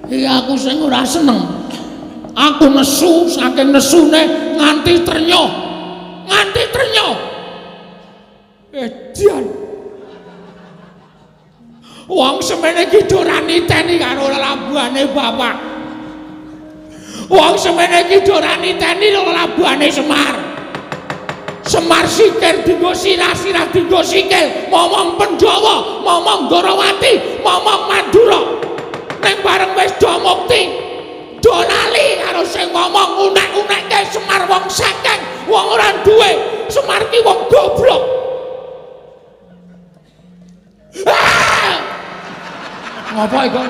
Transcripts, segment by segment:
Iki aku sing ora seneng. Aku nesu saking nesune nganti trenyoh. Nganti trenyoh. Edian. Wong semene iki ora niteni karo lelabuhane bapak. Wong semene iki ora niteni lelabuhane Semar. Semar sikil dienggo sirah, sirah dienggo sikil, momong Penjawa, momong Ndorowati, momong Madura. Ning bareng wis do mukti, do lali karo sing ngomong unek-unekke Semar wong sekeng, wong ora duwe. Semar ki wong goblok. Ah! Ngopo iku?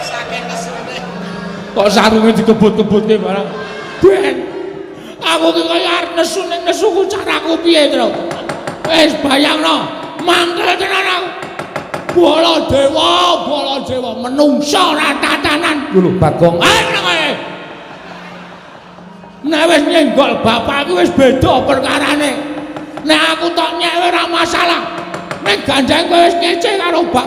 Saking nesune. Kok sarunge dikebut-kebutke barang. Ben. Aku ki kaya arep nesu ning nesuku caraku piye, Tru? Wis bayangno, mangkel tenan aku. Baladewa, Baladewa menungsa ora tatanan. Lho Bagong. Ah, nang ae. Nek wis nyenggol bapak iki wis beda perkarane. Nek aku tok nyewe ora masalah. Nek gandeng kowe wis ngece karo bak.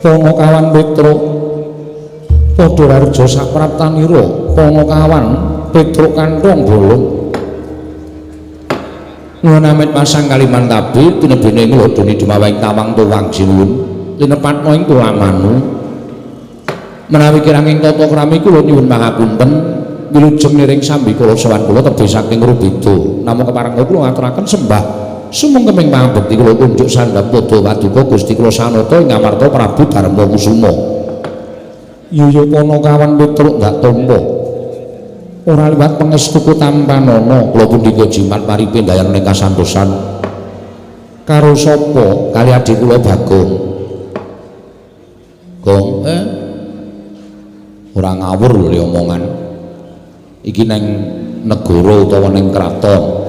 Panakawan Petruk padha rareja sapraptanira. Panakawan Petruk kanthong bolong. Nuwun amit pasang Kalimantabi tinebene ngladhoni dumaweng tawang tuwang sinuwun tinepatna ing tulamanu. Menawi kiranging tata krami kula nyuwun pangapunten wilujeng niring sambikala sowan kula tebih saking Rubeda. Namung kepareng kula ngaturaken sembah sumengkeming pangabekti kula kunjuk sandhap padha paduka Gusti kula sanata ing Amarta Prabu Darma Kusuma. Yuyu Panakawan Petruk ndak tampa. Ora liwat pangestuku tampanana kula pundhika jimat paripe ndayan ing kasantosan. Karo sapa? Kali adhi kula Bagong. Gong, Ora ngawur lho le omongan. Iki neng negara utawa neng kraton.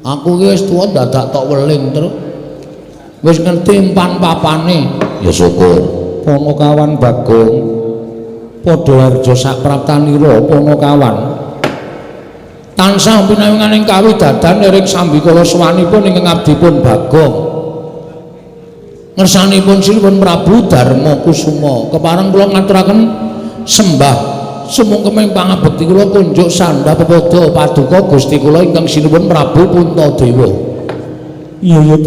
Aku ki wis tuwa dadak tok weling, Truk. Wis ngerti empan papane. Ya syukur. Panakawan Bagong padha harja sapraptanira Panakawan. Tansah pinangan kawidadan ring sambikala sowanipun ingkang abdipun Bagong. Ngersanipun Sinuwun Prabu Darma Kusuma. Kepareng kula ngaturaken sembah sumungkeming pangabekti kula kunjuk sandhap pepada paduka Gusti kula ingkang sinuwun Prabu Puntadewa. Iya ya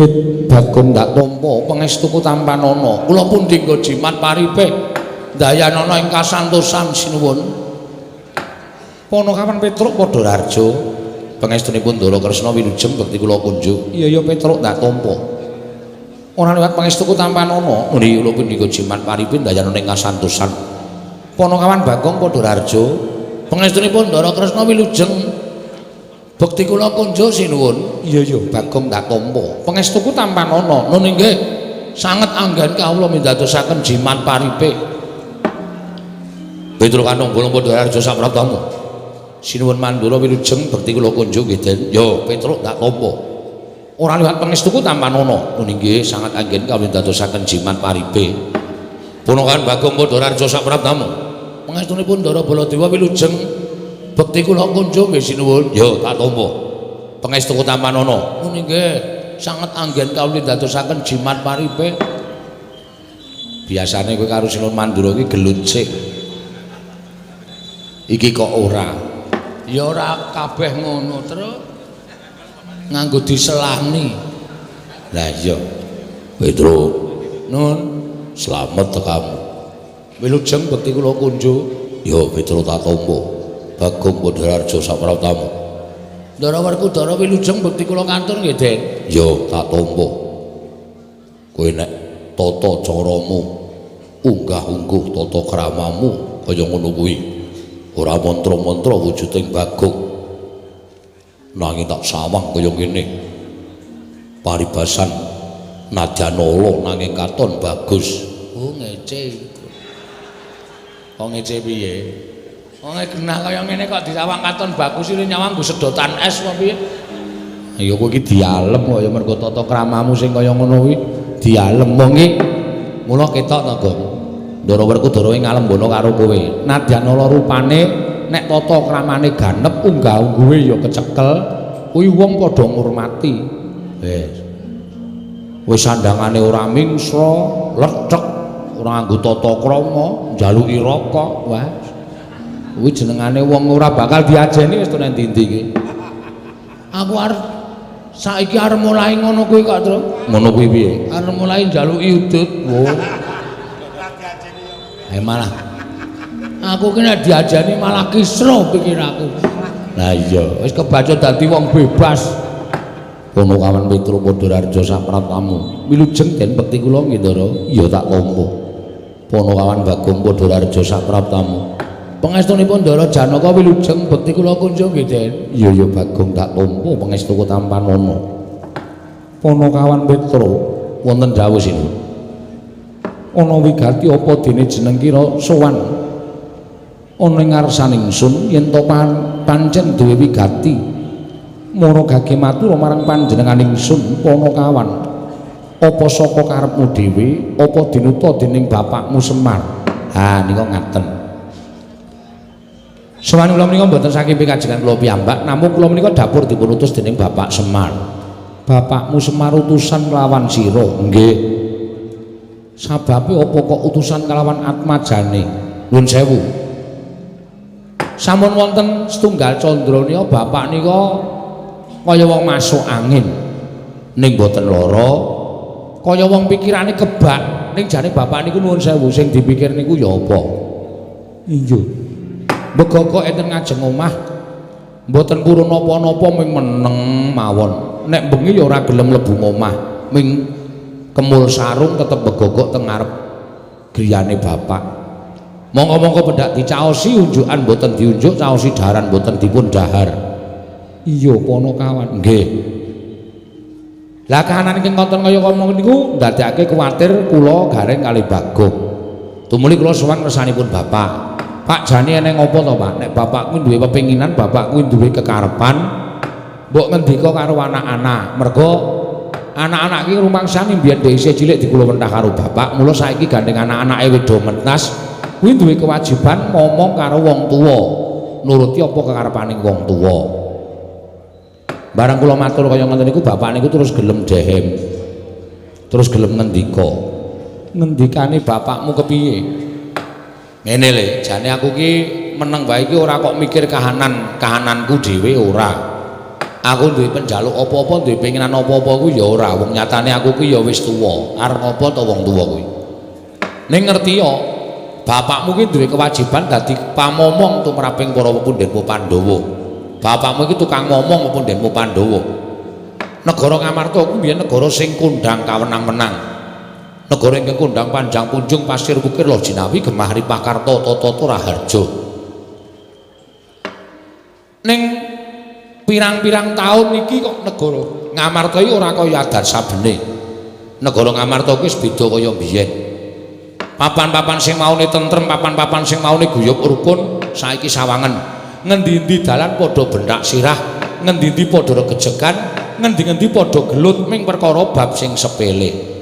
Bagong ndak tampa pangestuku tampanana. Kula pundhingga jimat paripe ndayanana ing kasantosan sinuwun. Panakawan Petruk padha raharja pangestunipun Ndara Kresna wilujeng bekti kula kunjuk. Iya ya Petruk ndak tampa. Ora liwat pangestuku tampanana. Nggih kula pundhingga jimat paripe ndayanana ing kasantosan. Panakawan Bagong padha raharja pangestunipun Ndara Kresna wilujeng bekti kula kunjuk sinuwun. Iya ya Bagong tak tampa pangestuku tampanana. Nun inggih sanget anggen kawula mindadosaken jimat paripe. Petruk kanthong bolong padha raharja sapraptamu. Sinuwun Mandura wilujeng bekti kula kunjuk nggih Den. Ya Petruk tak tampa. Ora liwat pangestuku tampanana. Nun inggih sanget anggen kawula mindadosaken jimat paripe. Panakawan Bagong padha raharja sapraptamu. Pangestunipun Ndara Baladewa wilujeng bekti kula kunjuk nggih sinuwun. Ya tak tampa. Pangestuku tampanana. Nun inggih sanget anggen kawula ndadosaken jimat paripe. Biasane kowe karo Sinuwun Mandura iki gelut sik. Iki kok ora. Ya ora kabeh ngono, Truk. Nganggo diselani. Lah iya. Petruk, nun slamet tekamu. Wilujeng bekti kula kunjuk. Ya Petruk tak tampa. Bagong padha raharja sapraptamu. Ndara Werkudara wilujeng bekti kula kantur nggih, Den. Ya tak tampa. Kowe nek tata caramu unggah-ungguh tata kramamu kaya ngono kuwi. Ora mantra-mantra wujuding Bagong. Nanging tak sawang kaya ngene. Paribasan nadyan ala nanging katon bagus. Oh ngece. Kok ngece piye? Wong genah kaya ngene kok disawang katon bagus iki nyawang nggo sedotan es apa piye? Ya kowe iki dialem kok ya mergo tata kramamu sing kaya ngono kuwi dialem wong iki. Mula ketok to, Gong. Ndara Werkudara ing ngalembana karo kowe. Nadyan ala rupane nek tata kramane ganep, unggah-ungguhe ya kecekel, kuwi wong padha ngurmati. Wis. Wis sandangane ora mingsra, lethek, ora nganggo tata krama, njaluki rokok, wah. Kuwi jenengane wong ora bakal diajeni wis to nang ndi-ndi iki. Aku arep saiki arep mulai ngono kuwi kok, Tru. Ngono kuwi piye? Arep mulai njaluki udut. Oh. Eh malah aku ki nek diajeni malah kisruh pikiraku. Lah iya, wis kebaca dadi wong bebas. Ponokawan Petro Padhararja sapraptamu. Wilujeng den bekti kula nggih, Ndara. Ya tak tampa. Ponokawan Bagong Padhararja sapraptamu. Pangestunipun Ndara Janaka wilujeng bekti kula kunjung nggih, Den. Iya ya Bagong tak tampa pangestuku tampanana. Ponokawan Petro wonten dawuh sinuwun. Ana wigati apa dene jeneng kira sowan ana ing ngarsaning ingsun yen to pancen duwe wigati mara gage matur marang panjenengan ingsun Ponokawan apa saka karepmu dhewe apa dinuta dening bapakmu Semar. Ha nika ngaten. Sowan kula menika mboten saking pikajengan kula piyambak, namung kula menika dapur dipun utus dening Bapak Semar. Bapakmu Semar utusan kelawan sira? Nggih. Sababe apa kok utusan kelawan atmajane? Nuwun sewu. Sampun wonten setunggal candra nika bapak nika kaya wong masuk angin. Ning mboten lara, kaya wong pikirane kebak. Ning jane bapak niku nuwun sewu sing dipikir niku ya apa? Iya. Begogok enten ngajeng omah mboten purun napa-napa ming meneng mawon. Nek bengi ya ora gelem mlebu omah, ming kemul sarung tetep begogok teng ngarep griyane bapak. Monggo-monggo pendak dicaosi unjukan mboten diunjuk, caosi daharan mboten dipun dahar. Iya Ponokawan. Nggih. Lah kahanan ingkang wonten kaya ngomong niku ndadekake kuwatir kula gareng kalih Bagong. Tumuli kula sowan ngersanipun bapak. Pak jane eneng apa to, Pak? Nek bapak kuwi duwe pepinginan, bapak kuwi duwe kekarepan, mbok ngendika karo anak-anak. Mergo anak-anak iki rumangsane biyen dhek isih cilik dikula wentah karo bapak, mula saiki gandeng anak-anake wis do mentas, kuwi duwe kewajiban ngomong karo wong tuwa, nuruti apa kekarepaning wong tuwa. Bareng kula matur kaya ngoten niku bapak niku terus gelem dehem. Terus gelem ngendika. Ngendikane bapakmu kepiye? Ngene le, jane aku ki meneng wae iki ora kok mikir kahanan, kahananku dhewe ora. Aku duwe penjaluk apa-apa, duwe penginan apa-apa kuwi ya ora. Wong nyatane aku ki ya wis tuwa. Arep ngopo to wong tuwa kuwi? Ning ngerti ya, bapakmu ki duwe kewajiban dadi pamomong tumraping para pepundhenmu Pandhawa. Bapakmu iki tukang momong pepundhenmu Pandhawa. Negara Ngamarta kuwi biyen negara sing kondang kawenang-wenang. Negara ingkang kondang panjang punjung pasir wukir loh jinawi gemah ripah karta tata raharja. Ning pirang-pirang taun iki kok negara Ngamarta iki ora kaya adat sabene. Negara Ngamarta kuwi wis beda kaya biyen. Papan-papan sing maune tentrem, papan-papan sing maune guyub rukun saiki sawangen. Ngendi-endi dalan padha benthak sirah, ngendi-endi padha regejegan, ngendi-endi padha gelut ming perkara bab sing sepele.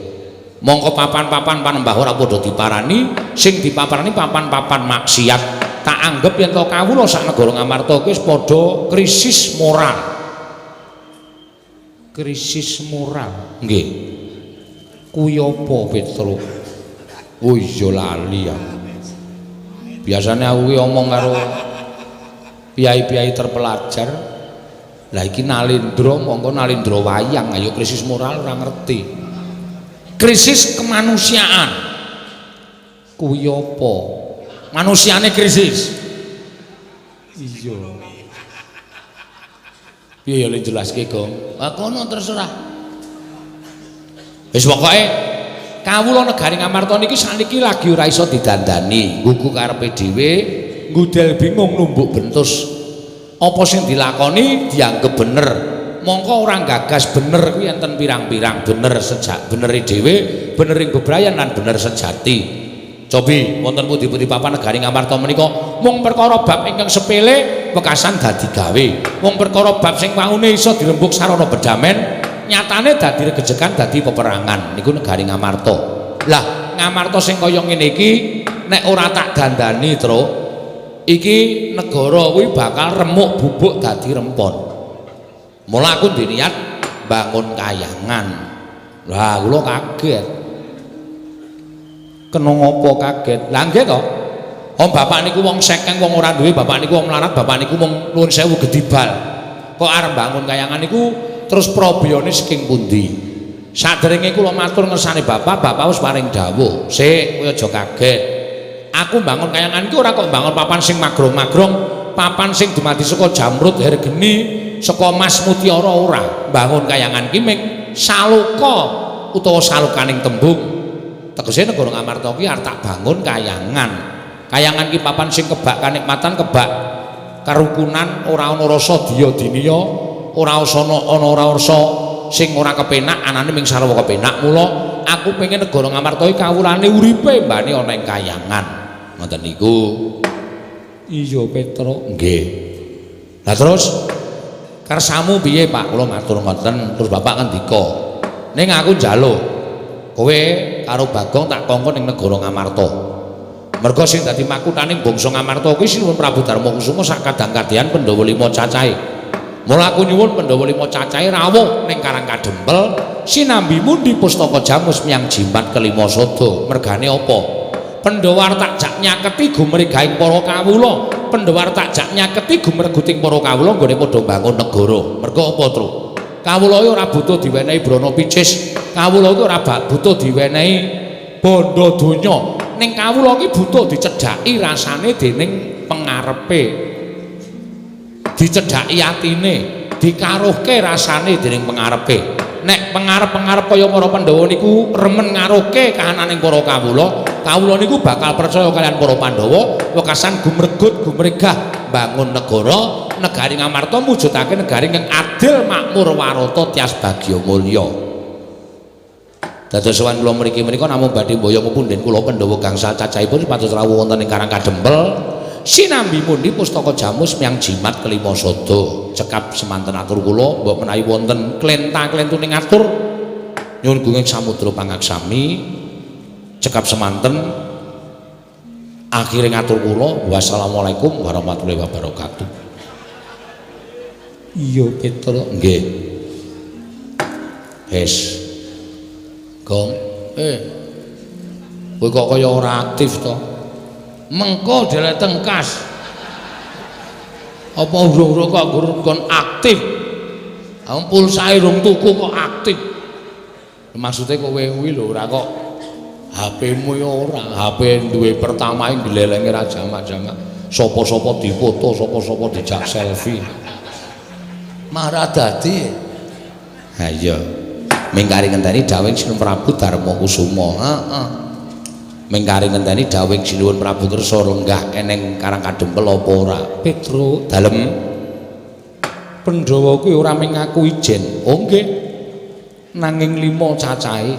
Mongko papan-papan panembah ora padha diparani, sing dipaparani papan-papan maksiat. Tak anggep yen to kawula sak negara Ngamarta kuwi wis padha krisis moral. Krisis moral. Nggih. Kuwi apa, Petro? Oh iya lali aku. Biasane aku ki omong karo piyai-piyai terpelajar. Lah iki Nalendra mongko Nalendra wayang, ayo krisis moral ora ngerti. Krisis kemanusiaan. Kuwi apa? Manusiane krisis. Iya. Piye ya le jelaske, Gong? Ah kono terserah. Wis pokoke kawula negari Ngamarta niki sakniki lagi ora iso didandani, nggugu karepe dhewe, ngudel bingung numbuk bentus. Apa sing dilakoni dianggep bener. Mongko ora gagas bener kuwi enten pirang-pirang, bener sejak benere dhewe, benering bebrayan lan bener sejati. Cobi wonten pundi-pundi papan negari Ngamarta menika mung perkara bab ingkang sepele wekasan dadi gawe. Mung perkara bab sing waune iso dirembug sarana bedamen, nyatane dadi regejegan dadi peperangan. Niku negari Ngamarta. Lah Ngamarta sing kaya ngene iki Nek ora tak dandani, Truk, iki negara kuwi bakal remuk bubuk dadi rempon. Mula aku duwe niat bangun kayangan. Lah kula kaget. Kena ngopo kaget? Lah nggih to. Om bapak niku wong sekeng, wong ora duwe, bapak niku wong melarat, bapak niku wong nuwun sewu gedibal. Kok arep bangun kayangan niku terus probiyone saking pundi? Saderenge kula matur ngersane bapak, bapak wis paring dawuh. Sik, kowe aja kaget. Aku bangun kayangan iki ora kok bangun papan sing magrong-magrong, papan sing dumadi saka jamrut hergeni, saka mas mutiara ora. Bangun kayangan ki ming saloka utawa salokaning tembung. Tegese negara Ngamarta ki arep tak bangun kayangan. Kayangan ki papan sing kebak kanikmatan, kebak karukunan, ora ana rasa diya diniya, ora ana ora rasa sing ora kepenak, anane ming sarwa kepenak. Mula aku pengen negara Ngamarta iki kawulane uripe mbane ana ing kayangan. Ngoten niku. Iya, Petro. Nggih. Lah terus kersamu piye, Pak? Kula matur ngoten, terus bapak ngendika, "Ning aku njaluk kowe karo Bagong tak kongkon ning negara Ngamarta." Merga sing dadi makuthaning bangsa Ngamarta kuwi Sinuwun Prabu Darma Kusuma sak kadang-kadhean Pandhawa lima cacahe. Mula aku nyuwun Pandhawa lima cacahe rawuh ning Karang Kadempel sinambi mundi pustaka jamus miyang jimat kelima sada. Mergane apa? Pandhawa arep tak jak nyaketi gumregahing para kawula. Pandhawa arep tak jak nyaketi gumreguting para kawula nggone padha bangun negara. Merga apa, Tru? Kawula iki ora butuh diwenehi brana picis. Kawula iki ora butuh diwenehi bondo donya. Ning kawula iki butuh dicedhaki rasane dening pengarepe. Dicedhaki atine, dikaruhke rasane dening pengarepe. Nek pengarep-pengarep kaya para Pandhawa niku remen ngaruhke kahananing para kawula, kawula niku bakal percaya kaliyan para Pandhawa, wekasan gumregut gumregah bangun negara, negari Ngamarta mujudake negari ingkang adil, makmur, warata, tias bagya mulya. Dados sowan kula mriki menika namung badhe mboyong punden kula Pandhawa gangsal cacahipun supados rawuh wonten ing Karang Kadempel sinambi mundi pustaka jamus miyang jimat kelima sada. Cekap semanten atur kula, mbok menawi wonten klenta-klentuning atur nyuwun gunging samudra pangaksami. Cekap semanten akhire ngatur kula, wassalamualaikum warahmatullahi wabarakatuh. Iya, Petro. Nggih. Wis. Gong. Kowe kok kaya ora aktif to? Mengko dhewe tengkas. Apa urung-urung kok kon aktif? Wong pulsae rung tuku kok aktif. Maksude kowe kuwi lho ora kok HP-mu ya ora, HP duwe pertama glelenge ra jamak-jamak. Sapa-sapa difoto, sapa-sapa dijak selfie. Marah dadi. Ha iya. Mingkari ngenteni dawuhing Sinuwun Prabu Darma Kusuma. Heeh. Mingkari ngenteni dawuhing Sinuwun Prabu kersa lenggah eneng Karang Kadempel apa ora? Petro dalem. Pandhawa kuwi ora mung ngaku ijen. Oh nggih. Nanging lima cacahe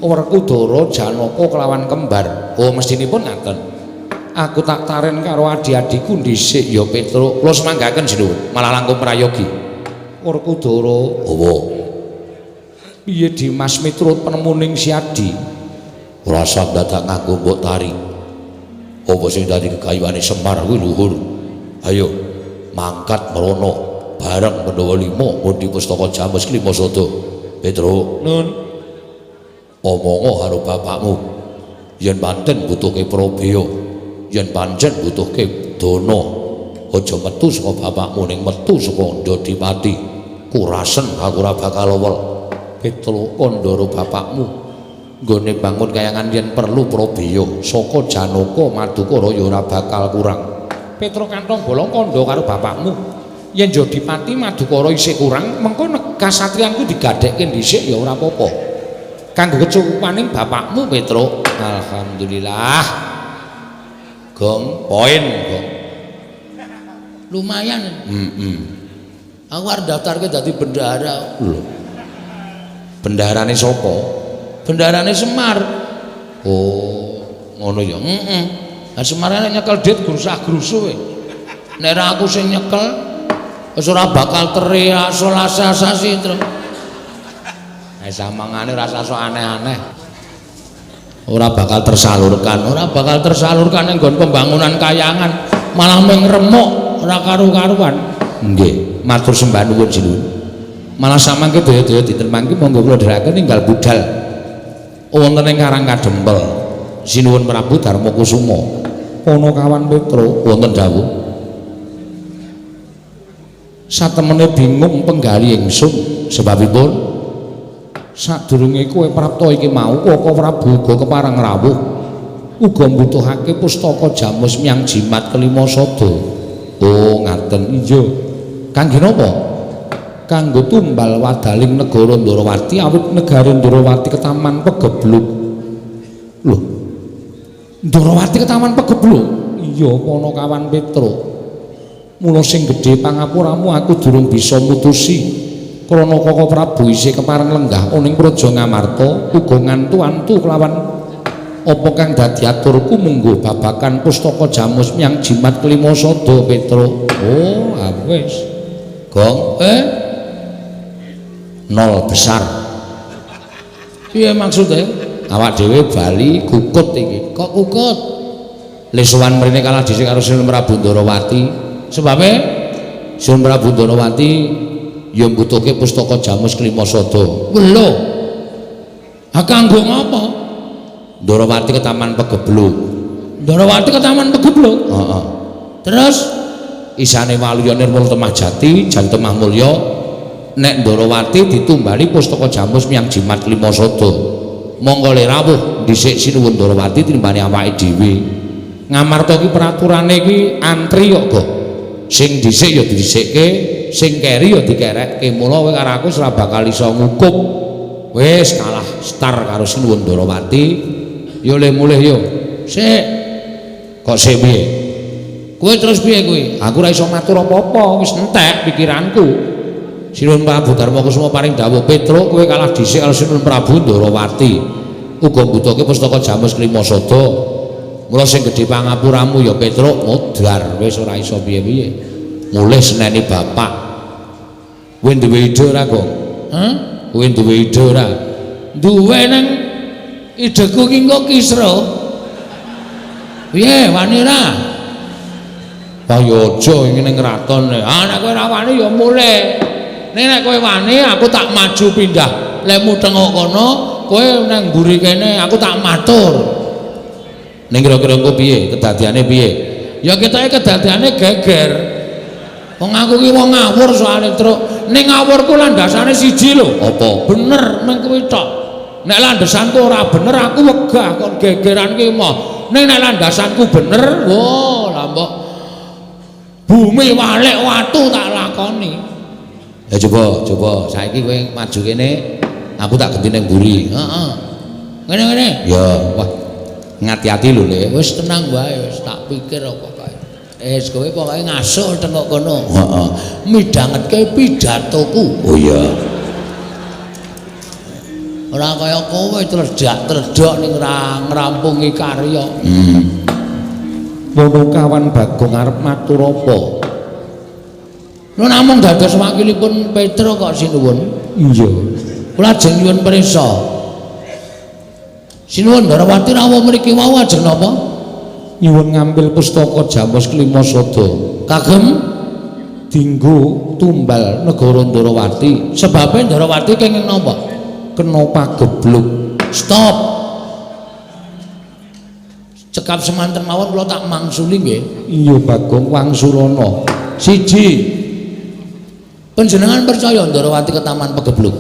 Werkudara, Janaka kelawan kembar. Oh mestinipun ngaten. Aku tak taren karo adi-adiku dhisik ya Petro. Kula semanggaken Sinuwun, malah langkung prayogi. Werkudara, owo. Piye Dimas miturut penemuning Siadi? Ora usah dadak nganggo mbok tari. Apa sing dadi kegayuhane Semar kuwi luhur. Ayo mangkat mrono bareng Pandhawa lima mundi pustaka jamus klima sada. Petro, nun. Omongo karo bapakmu. Yen pancen butuhke prabeya, yen pancen butuhke dana, aja metu saka bapakmu ning metu saka Ndodipati. Kurasen aku ora bakal lewel. Petro kandhara bapakmu nggone bangun kayangan yen perlu prabeya saka Janaka Madukara ya ora bakal kurang. Petro kantong bolong kandha karo bapakmu yen Jodipati Madukara isih kurang mengko kasatriyanku digadhekke dhisik ya ora apa-apa kanggo kecukupaning bapakmu Petro. Alhamdulillah. Gong poin gong Lumayan. Aku arep daftarke dadi bendahara. Lho. Bendaharane sapa? Bendaharane Semar. Oh, ngono ya. Heeh. Lah Semar nek nyekel dit grusah-grusuh kowe. Nek ora aku sing nyekel wis ora bakal terrealisasi terus. Eh samangane ora sok aneh-aneh. Ora bakal tersalurkan, ora bakal tersalurkan ning nggon pembangunan kayangan, malah mung remuk ora karu-karuan. Nggih, matur sembah nuwun sinuwun. Malah samangke daya-daya dinten mangke monggo kula dherekaken ninggal budal wonten ing Karang Kadempel. Sinuwun Prabu Darma Kusuma. Ponokawan Petro wonten dawuh. Satemene bingung penggali ingsun sebabipun sadurunge kowe prapta iki mau Koko Prabu uga kepareng rawuh uga mbutuhake pustaka jamus miang jimat kelima sada. Oh ngaten. Iya. Kangge napa? Kanggo tumbal wadaling negara Ndarawati awit negara Ndarawati ketaman pegebluk. Lho. Ndarawati ketaman pegebluk? Iya, Ponokawan Petro. Mula sing gedhe pangapuramu aku durung bisa mutusi. Krana Koko Prabu isih kepareng lenggah ning Praja Ngamarta uga ngantu-antu kelawan apa kang dadi aturku munggo babakan pustaka jamus miang jimat kelima sada Petro. Oh, wis. Gong, nol besar. Piye maksude? Awak dhewe bali kukut iki. Kok kukut? Le sowan mrene kalah dhisik karo Sinuwun Prabu Ndarawati. Sebabe Sinuwun Prabu Ndarawati ya mbutuhke pustaka jamus kelima sada. Lho. Ha kanggo ngapa? Ndarawati ketaman pegebluk. Ndarawati ketaman pegebluk? Heeh. Terus isane Waluya Nirmala Temah Jati, Jan Temah Mulya nek Ndarawati ditumbali pustaka jamus miang jimat kelima sada. Monggo le rawuh dhisik Sinuwun Ndarawati timbane awake dhewe. Ngamarta iki peraturane iki antri kok, Gong. Sing dhisik ya didhisikke, sing keri ya dikerekke. Mula kowe karo aku ora bakal iso ngukup. Wis kalah star karo Sinuwun Ndarawati. Yo le mulih yo. Sik. Kok sik piye? Kowe terus piye kowe? Aku ora iso matur apa-apa, wis entek pikiranku. Sinuwun Prabu Darma Kusuma paring dawuh, Petro kowe kalah dhisik karo Sinuwun Prabu Ndarawati. Uga mbutuhke pustaka jamus kelima sada. Mula sing gedhe pangapuramu ya Petro modar, wis ora iso piye-piye. Mulih seneni bapak. Kowe duwe ide ora, Gong? Hah? Kowe duwe ide ora? Duwe nang ideku ki engko kisra. Piye wani ora? Wah ya aja iki ning kraton. Ah nek kowe ora wani ya mulih. Ning nek kowe wani aku tak maju pindah. Lemu tengok kono, kowe nang mburi kene aku tak matur. Ning kira-kira engko piye? Kedadiane piye? Ya ketoke kedadiane geger. Wong aku ki wong ngawur soalé, Truk. Ning ngawurku landasane siji lho. Apa? Bener mung kuwi tok. Nek landasanku ora bener aku wegah kon gegeran ki moh. Ning nek landasanku bener, wah lah mbok bumi walik watu tak lakoni. Ya coba, coba saiki kowe maju kene, aku tak genti ning mburi. Heeh. Ngene-ngene. Ya, wah. Ngati-ati lho, Le. Wis tenang wae, wis tak pikir apa kae. Wis kowe pokoke ngasuh tengok kono. Heeh. Midhangetke pidatoku. Oh iya. Ora kaya kowe tledhak-tledhok ning ngrampungi karya. Ponokawan Bagong arep matur apa? Lho namung dados wakilipun Petro kok sinuwun. Iya. Kula ajeng nyuwun prisa. Sinuwun Ndarawati rawuh mriki wau ajeng napa? Nyuwun ngambil pustaka jamus kelima sada. Kagem dinggo tumbal negara Ndarawati. Sebabe Ndarawati kenging napa? Kena pagebluk. Stop. Cekap semanten mawon kula tak mangsuli nggih. Iya Bagong wangsulana. Siji. Panjenengan percaya Ndarawati ketaman pegebluk?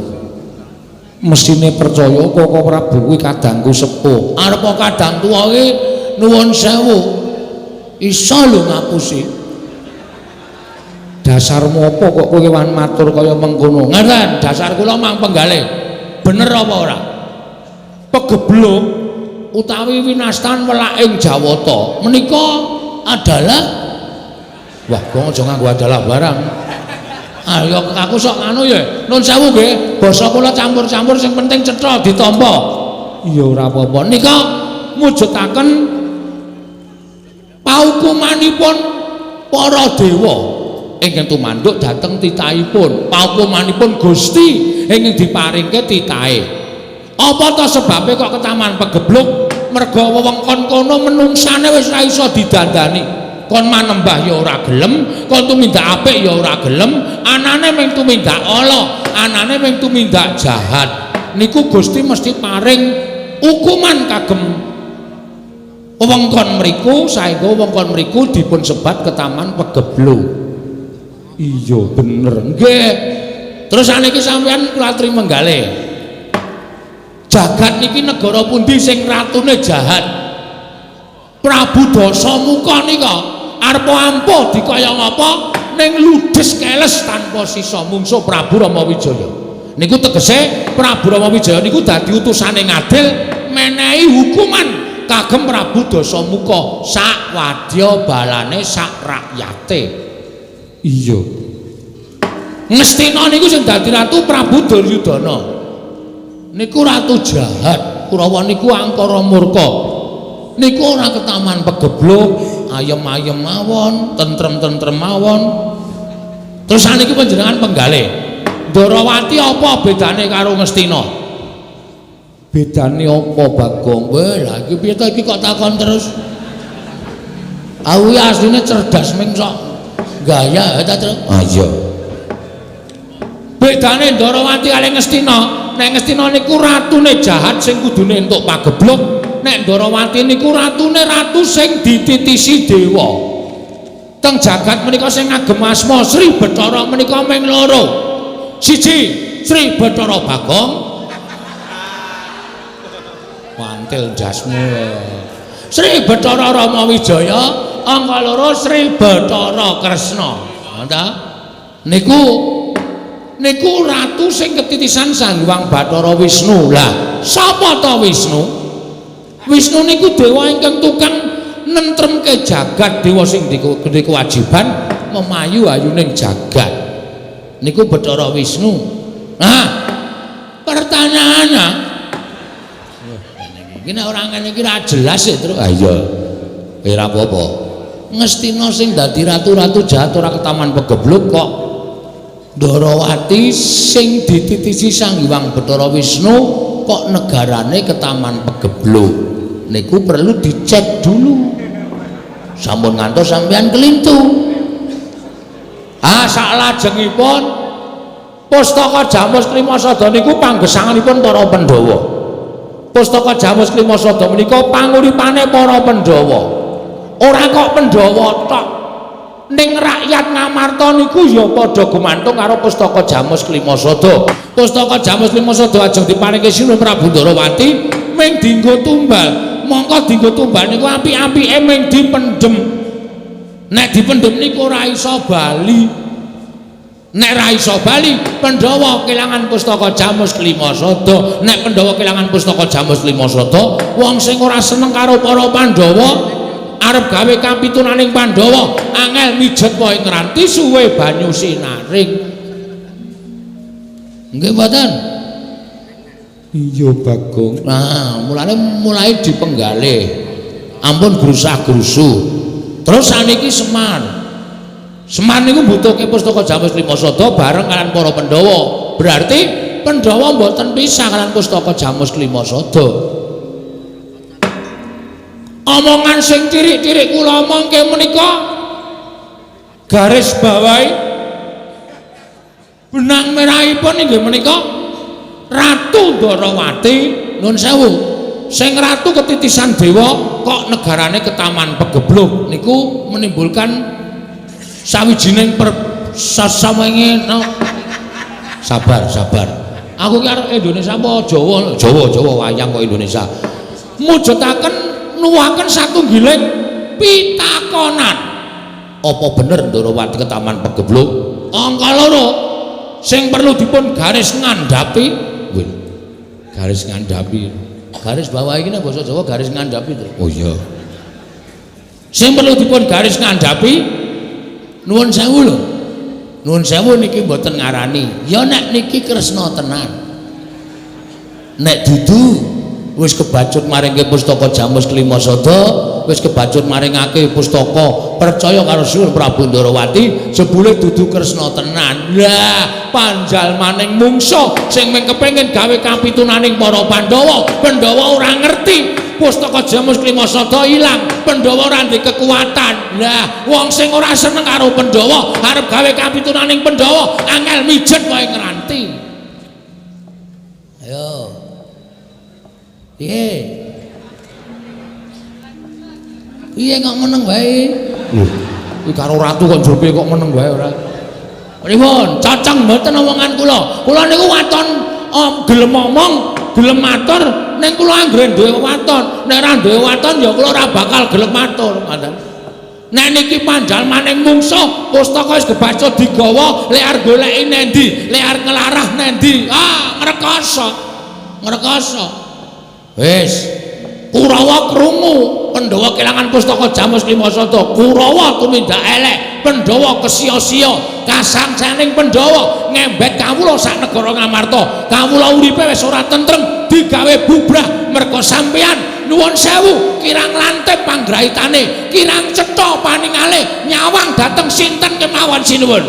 Mesine percaya Koko Prabu kuwi kadangku sepuh. Arep kadang tuwa ki nuwun sewu. Iso lho ngapusi. Dasarmu apa kok kowe wan matur kaya mengkono? Ngaten, dasar kula mang penggalih. Bener apa ora? Pegebluk utawi winastan welaking Jawata menika adalah wah, kok aja nganggo adalah barang. Ayo aku sok anu ya. Nun sewu nggih, basa kula campur-campur sing penting cetha ditampa. Iya ora apa-apa. Nika mujudaken paukumanipun para dewa ingkang tumanduk dhateng titahipun, paukumanipun Gusti ingkang diparingke titahe. Apa ta sebabe kok ketaman pegebluk? Merga wewengkon kono menungsane wis ora iso didandani. Kon manembah ya ora gelem, kon tumindak apik ya ora gelem, anane mung tumindak ala, anane mung tumindak jahat. Niku Gusti mesti paring hukuman kagem wewengkon mriku saengga wewengkon mriku dipun sebat ketaman pegebluk. Iya bener. Nggih. Terus saniki sampean kula aturi menggalih. Jagat niki negara pundi sing ratune jahat? Prabu Dasamuka nika arep ampuh dikaya ngapa ning ludes keles tanpa sisa mungsuh Prabu Rama Wijaya. Niku tegese Prabu Rama Wijaya niku dadi utusane ngadil menehi hukuman kagem Prabu Dasamuka sak wadya balane sak rakyate. Iya. Ngastina niku sing dadi ratu Prabu Duryudana. Niku ratu jahat, Kurawa niku angkara murka. Niku ora ketaman pegebluk, ayem-ayem mawon, tentrem-tentrem mawon. Terus saniki panjenengan penggalih. Ndorowati apa bedane karo Ngastina? Bedane apa, Bagong? Weh, lha iki piye to iki kok takon terus? Aku asline cerdas ming sok gaya ta, Truk? Ah iya. Bedane Ndorowati kali Ngastina, nek Ngastina niku ratune jahat sing kudune entuk pagebluk, nek Ndorowati niku ratune ratu sing dititisi dewa. Teng jagat menika sing ngagem asma Sri Bathara menika ming loro. Siji Sri Bathara Bagong. Mantil jasmu. Sri Bathara Rama Wijaya, angka loro Sri Bathara Kresna. Ta? Niku niku ratu sing ketitisan Sang Hyang Bathara Wisnu. Lah, sapa ta Wisnu? Wisnu niku dewa ingkang tukang nentremke jagat, dewa sing duwe kewajiban memayu ayuning jagat. Niku Bathara Wisnu. Nah, pertanyaannya iki nek ora ngene iki ra jelas ya, Truk. Ah iya. Ora apa-apa. Ngastina sing dadi ratu-ratu jahat ora ketaman pegebluk kok Ndorowati sing dititisi Sang Hyang Bathara Wisnu kok negarane ketaman pegebluk. Niku perlu dicek dulu. Sampun ngantos sampean kelintu. Ah saklajengipun Pustaka Jamus Klima Sada niku panggesanganipun para Pandhawa. Pustaka Jamus Klima Sada menika panguripane para Pandhawa. Ora kok Pandhawa tok. Ning rakyat Ngamarta niku ya padha gumantung karo Pustaka Jamus Klima Sada. Pustaka Jamus Klima Sada ajeng diparingke Sinuhun Prabu Ndorowati ming dienggo tumbal. Mongko dienggo tumbal niku apik-apike ming dipendhem. Nek dipendhem niku ora iso bali. Nek ra iso bali, Pandhawa kelangan Pustaka Jamus Klima Sada. Nek Pandhawa kelangan Pustaka Jamus Klima Sada, wong sing ora seneng karo para Pandhawa arep gawe kapitunaning Pandhawa, angel mijet wae ngranti suwe banyu sinaring. Nggih mboten? Iya, Bagong. Nah, mulane mulai dipenggalih. Ampun grusah-grusuh. Terus saniki Semar. Semar niku mbutuhke Pustaka Jamus Klima Sada bareng kalian para Pandhawa. Berarti Pandhawa mboten pisah kalian Pustaka Jamus Klima Sada. Omongan sing cirik-cirik kula omongke menika garis bawahi benang merahipun inggih menika Ratu Ndorowati, nun sewu, sing ratu ketitisan dewa kok negarane ketaman pegebluk niku menimbulkan sawijining sasamenge no. Sabar, sabar. Aku ki arep Indonesia apa Jawa? Jawa, Jawa wayang kok Indonesia. Mujudaken nuwaken satunggiling pitakonan. Apa bener Ndorowati ketaman pegebluk? Angka loro sing perlu dipun garis ngandhapi. Garis ngandhapi. Garis bawah iki nek basa Jawa garis ngandhapi to. Oh iya. Sing perlu dipun garis ngandhapi, nuwun sewu lho. Nuwun sewu niki mboten ngarani. Ya nek niki Kresna tenan. Nek dudu wis kebacut maringke Pustaka Jamus Klima Sada, wis kebacut maringake pustaka, percaya karo Sinuhun Prabu Ndorowati, jebule dudu Kresna tenan. Lah, panjalmaning mungsuh sing mung kepengin gawe kapitunaning para Pandhawa. Pandhawa ora ngerti Pustaka Jamus Klima Sada ilang, Pandhawa ora ndek kekuatan. Lah, wong sing ora seneng karo Pandhawa, arep gawe kapitunaning Pandhawa, angel mijet wae ngranti. Ayo. Piye? Piye kok meneng wae? Lho, iki karo ratu kok njur piye kok meneng wae ora? Pripun? Cocok mboten omongan kula. Kula niku waton gelem omong, gelem matur, ning kula anggere duwe waton. Nek ora duwe waton ya kula ora bakal gelem matur, ngoten. Nek niki panjalmaning mungsuh, pustaka wis kebaca digawa, lek arep goleki nendi, lek arep nglarah nendi. Ah, ngrekoso. Ngrekoso. Wis. Kurawa krungu Pandhawa kelangan pustaka Jamus Klima Sada. Kurawa tumindak elek, Pandhawa kesia-sia, kasangsaning Pandhawa ngembet kawula sak negara Ngamarta. Kawula uripe wis ora tentrem, digawe bubrah merga sampeyan. Nuwun sewu, kirang lantip panggraitane, kirang cetha paningale, nyawang dhateng sinten kemawon sinuwun.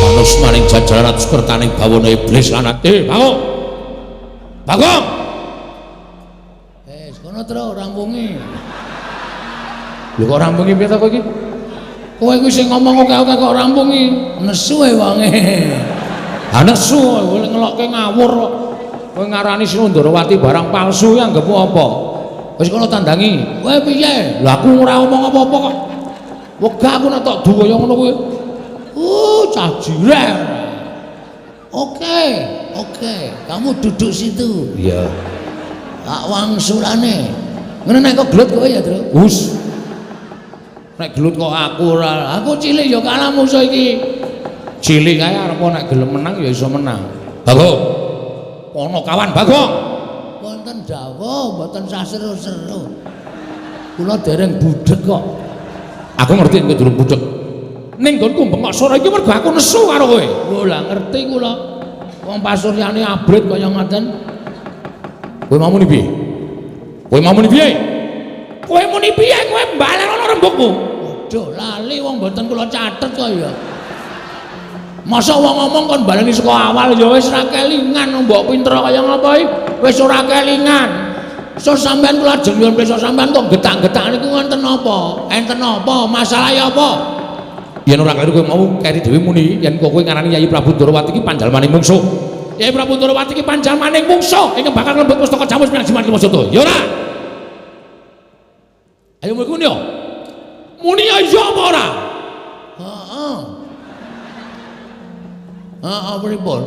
Manus maring jajaran atus kertaning bawana iblis lan ati. Bagong. Bagong. Wis kono tro rampungi. Lho kok rampungi piye ta kowe iki? Kowe kuwi sing ngomong akeh-akeh kok rampungi. Nesu e wonge. Ha nesu kowe ngelokke ngawur kok. Kowe ngarani Sinundrawati barang palsu ya anggepmu apa? Wis kono tandangi. Kowe piye? Lah aku ora omong apa-apa kok. Wegah aku nek tok du kaya ngono kuwi. Cah jireh. Oke, oke. Kamu duduk situ. Iya. Tak wangsulane. Ngene nek kok gelut kowe ya, Tru? Hus. Nek gelut kok aku ora. Aku cilik ya kalah musuh iki. Cilik kae arep nek gelem menang ya iso menang. Bagong. Ana kawan Bagong. Wonten dawuh, mboten sah seru-seru. Kula dereng budheg kok. Aku ngerti kowe durung budheg. Ning nggonku bengok sora iki mergo aku nesu karo kowe. Lho lah ngerti kula. Wong pasuryane abrit kaya ngoten. Kowe mau muni piye? Kowe mau muni piye? Kowe muni piye? Kowe mbalenono rembugmu. Waduh, lali wong mboten kula catet kok ya. Masa wong ngomong kon baleni saka awal ya wis ra kelingan mbok pinter kaya ngapa iki? Wis ora kelingan. So sampean kula ajeng nyuwun pirsa sampean kok getak-getak niku wonten napa? Enten napa? Masalahe apa? Yen ora kleru kowe mau keri dhewe muni yen kowe ngarani Yayi Prabu Ndorowati iki panjalmaning mungsuh. Yayi Prabu Ndorowati iki panjalmaning mungsuh ingkang bakal nglembut pustaka Jamus Miang Jimat Lima Sata. Ya ora? Ayo muni yo. Muni ya iya apa ora? Heeh. Heeh pripun?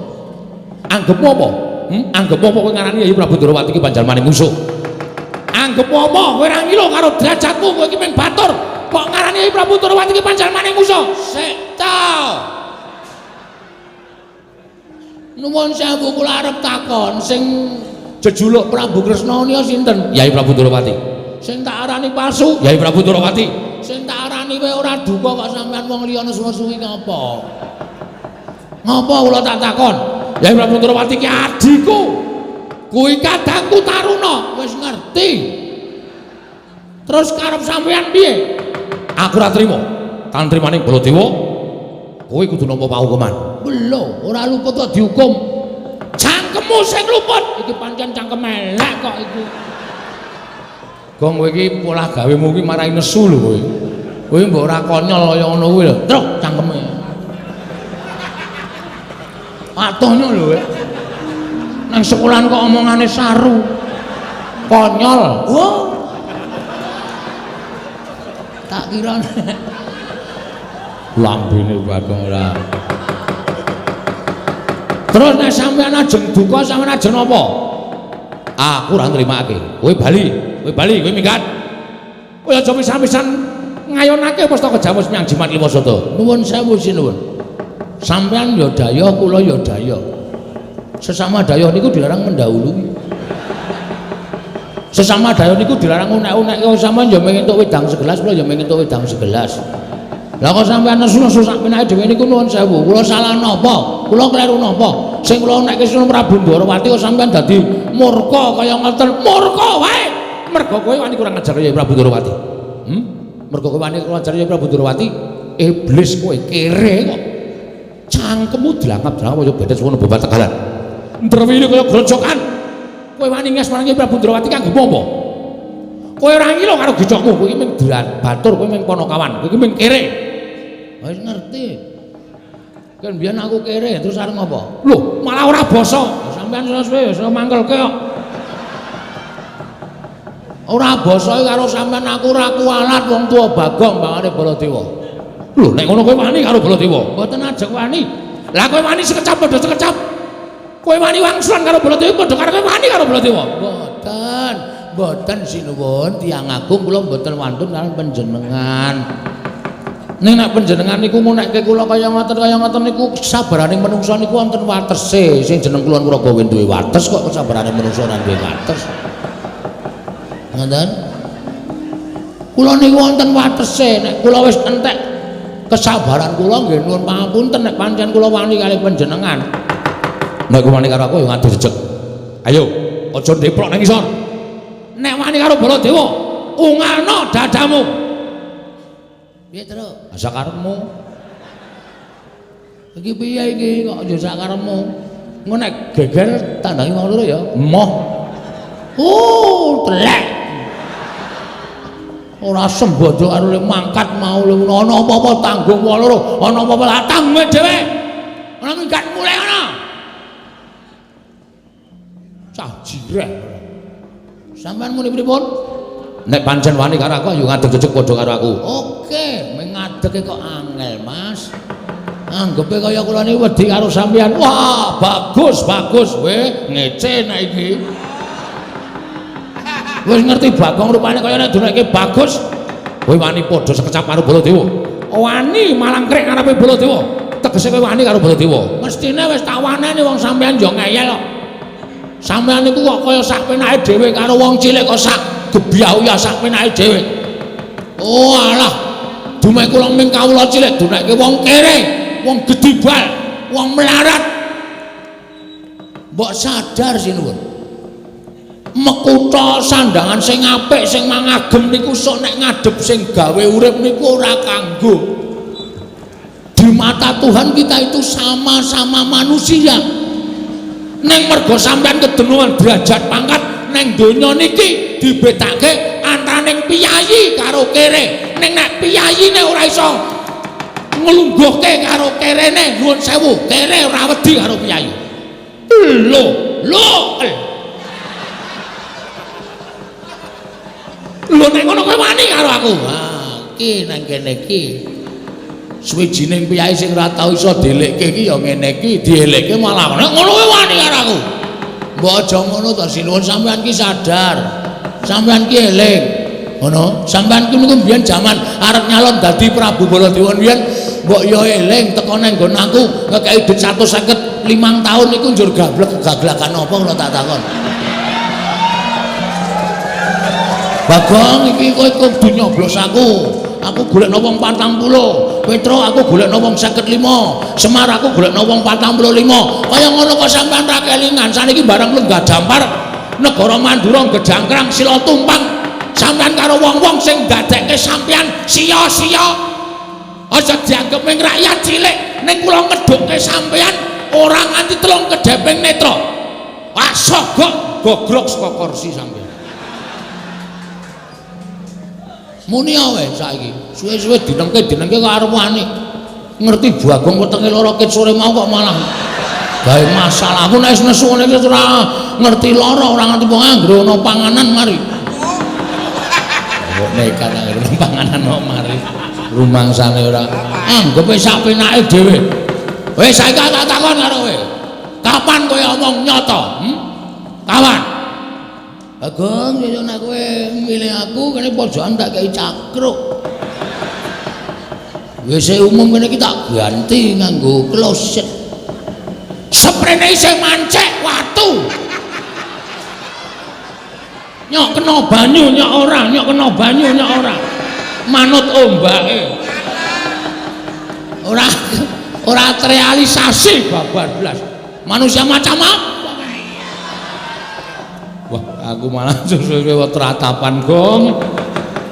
Anggepmu apa? Anggepmu apa kowe ngarani Yayi Prabu Ndorowati iki panjalmaning mungsuh? Anggepmu apa? Kowe ora ngilo karo derajatmu, kowe iki mung batur. Kok ngarani Yayi Prabu Ndorowati iki panjalmaning mungsuh? Sik ta. Nuwun sewu kula arep takon sing jejuluk Prabu Kresna nika sinten? Yayi Prabu Ndorowati. Sing tak arani palsu? Yayi Prabu Ndorowati. Sing tak arani kowe ora duka kok sampean wong liya nesu-nesu iki ngapa? Ngapa kula tak takon? Yayi Prabu Ndorowati ki adhiku. Kuwi kadangku Taruna, wis ngerti. Terus karep sampean piye? Aku ora trima. Tantrimaning Baladewa, kowe kudu nampa paukuman. Lho, ora luput kok dihukum. Cangkemmu sing luput. Iki pancen cangkem elek kok iki. Gong kowe iki polah gawemu iki marai nesu lho kowe. Kowe mbok ora konyol kaya ngono kuwi lho. Truk cangkeme. Patohnya lho kowe. Nang sekolahan kok omongane saru. Konyol. Oh. Tak kira lambene Bagong ora. Terus nek sampean ajeng duka sampean ajeng napa? Aku ora nrimake. Kowe bali, kowe bali, kowe minggat. Kowe aja pisan-pisan ngayonake pustaka Jamus Miang Jimat Lima Sata. Nuwun sewu sinuwun. Sampean ya dayah, kula ya dayah. Sesama dayah niku dilarang mendahului. Sesama dayah niku dilarang unek-unek. Kok sampean ya mung entuk wedang segelas, kula ya mung entuk wedang segelas. Lah kok sampean nesu-nesu sak penake dhewe niku nuwun sewu. Kula salah napa? Kula kleru napa? Sing kula nekke Sinuwun Prabu Ndorowati kok sampean dadi murka kaya ngoten. Murka wae. Mergo kowe wani kurang ajar ya Prabu Ndorowati. Mergo kowe wani kurang ajar ya Prabu Ndorowati. Iblis kowe kere kok. Cangkemmu dilangap-dilangap kaya bedet suwono babar tegalan. Ndrewili kaya grojokan. Kowe wani nges marang Prabu Ndorowati kanggo apa? Kowe ora ngilo karo gecokmu, kowe iki mung batur, kowe mung ponokawan, kowe iki mung kere. Wis ngerti. Kan biyen aku kere, terus arep ngopo? Lho, malah ora basa. Sampeyan suwe wis mangkelke kok. Ora basa karo sampeyan aku ora kualat wong tuwa Bagong pangane Baladewa. Lho, nek ngono kowe wani karo Baladewa? Mboten ajeng wani. Lah kowe wani sekecap padha sekecap. Kowe wani wangsulan karo Baladewa padha karo kowe wani karo Baladewa. Mboten. Mboten sinuwun tiyang agung kula mboten wantun karo panjenengan. Ning nek panjenengan niku ngunekke kula kaya ngoten niku kesabaraning menungsa niku wonten watese. Sing jeneng kula Nuraga duwe wates kok kesabarane menungsa ora duwe wates. Ngoten? Kula niku wonten watese. Nek kula wis entek kesabaran kula nggih nuwun pangapunten nek pancen kula wani kalih panjenengan. Nek wani karo aku ya ngadu jejeg. Ayo, aja ndeprok nang isor. Nek wani karo Baladewa, ungalno dadamu. Piye, Truk? Sakarepmu. Iki piye iki kok ya sakarepmu? Engko nek geger tandangi wong loro ya. Emoh. Telek. Ora sembodo karo le mangkat mau le ana apa-apa tanggung wong loro, ana apa-apa lah tanggung dhewe. Ora minggat mulih ana. Cah jireh. Sampeyan muni pripun? Nek pancen wani karo aku ayo ngadeg jejeg padha karo aku. Oke, ngadege kok angel, Mas. Anggepe kaya kula niki wedi karo sampeyan. Wah, bagus, bagus we, ngece nek iki. Wis ngerti Bagong rupane kaya nek duneke bagus. Kowe wani padha sekecap karo Baladewa. Wani malangkrik ngarepe Baladewa. Tegese kowe wani karo Baladewa. Mestine wis tak waneni wong sampeyan yo ngeyel kok. Sampeyan niku kok kaya sak penake dhewe karo wong cilik kok sak gebyau ya sak penake dhewe. Oh alah, dumeh kula ming kawula cilik duneke wong kere, wong gedibal, wong melarat. Mbok sadar sinuwun. Mekutha sandangan sing apik sing mangagem niku sok nek ngadhep sing gawe urip niku ora kanggo. Di mata Tuhan kita itu sama-sama manusia. Neng mergo sampean kedenuan derajat pangkat neng donya niki dibedake antaraning piyayi karo kere. Ning nek piyayine ora iso nglungguhke karo kerene, nuwun sewu, kere ora wedi karo piyayi. Lho, lho. Lho nek ngono kowe wani karo aku. Ha, iki nang kene iki. Suwijining piyayi sing ora tau iso dielekke iki ya ngene iki, dielekke malah nek ngono kowe wani karo aku. Mbok aja ngono to sinuwun, sampean ki sadar. Sampean ki eling. Ngono, sampean ki niku mbiyen jaman arep nyalon dadi Prabu Baladewa mbiyen mbok ya eling teko nang nggon aku ngekeki dhuwit 155 taun niku njur gablek gaglakan apa kula tak takon. Bagong iki kowe kudu nyoblos aku. Aku golekno wong 40, Petro aku golekno wong 55, Semar aku golekno wong 45. Kaya ngono kok sampean ra kelingan. Saniki bareng lenggah dampar negara Mandura gejangkrang sila tumpang. Sampean karo wong-wong sing ndadekke sampean sia-sia. Aja dianggep ming rakyat cilik, ning kula ngedhukke sampean ora nganti telung kedheping netra. Wah sogok gogrok saka kursi sampean. Muni ae saiki, suwe-suwe dinengke-dinengke kok arep wani. Ngerti Bagong wetenge lara ket sore mau kok malah gawe masalah. Aku nek wis nesu ngene iki ora ngerti lara, ora ngerti wong anggere ana panganan mari. Kok nekat anggere ana panganan kok mari. Rumangsane ora anggepe sak penake dhewe. Wis saiki tak takon karo kowe. Kapan kowe omong nyata? Kapan? Bagong, yo nek kowe milih aku kene pojokan tak kei cakruk. WC umum kene iki tak ganti nganggo kloset. Seprene isih mancek watu. Nyok kena banyu nyok ora, nyok kena banyu nyok ora. Manut ombake. Ora ora terrealisasi babar blas. Manusia macam apa? Wah, aku malah suwe-suwe tratapan, Gong.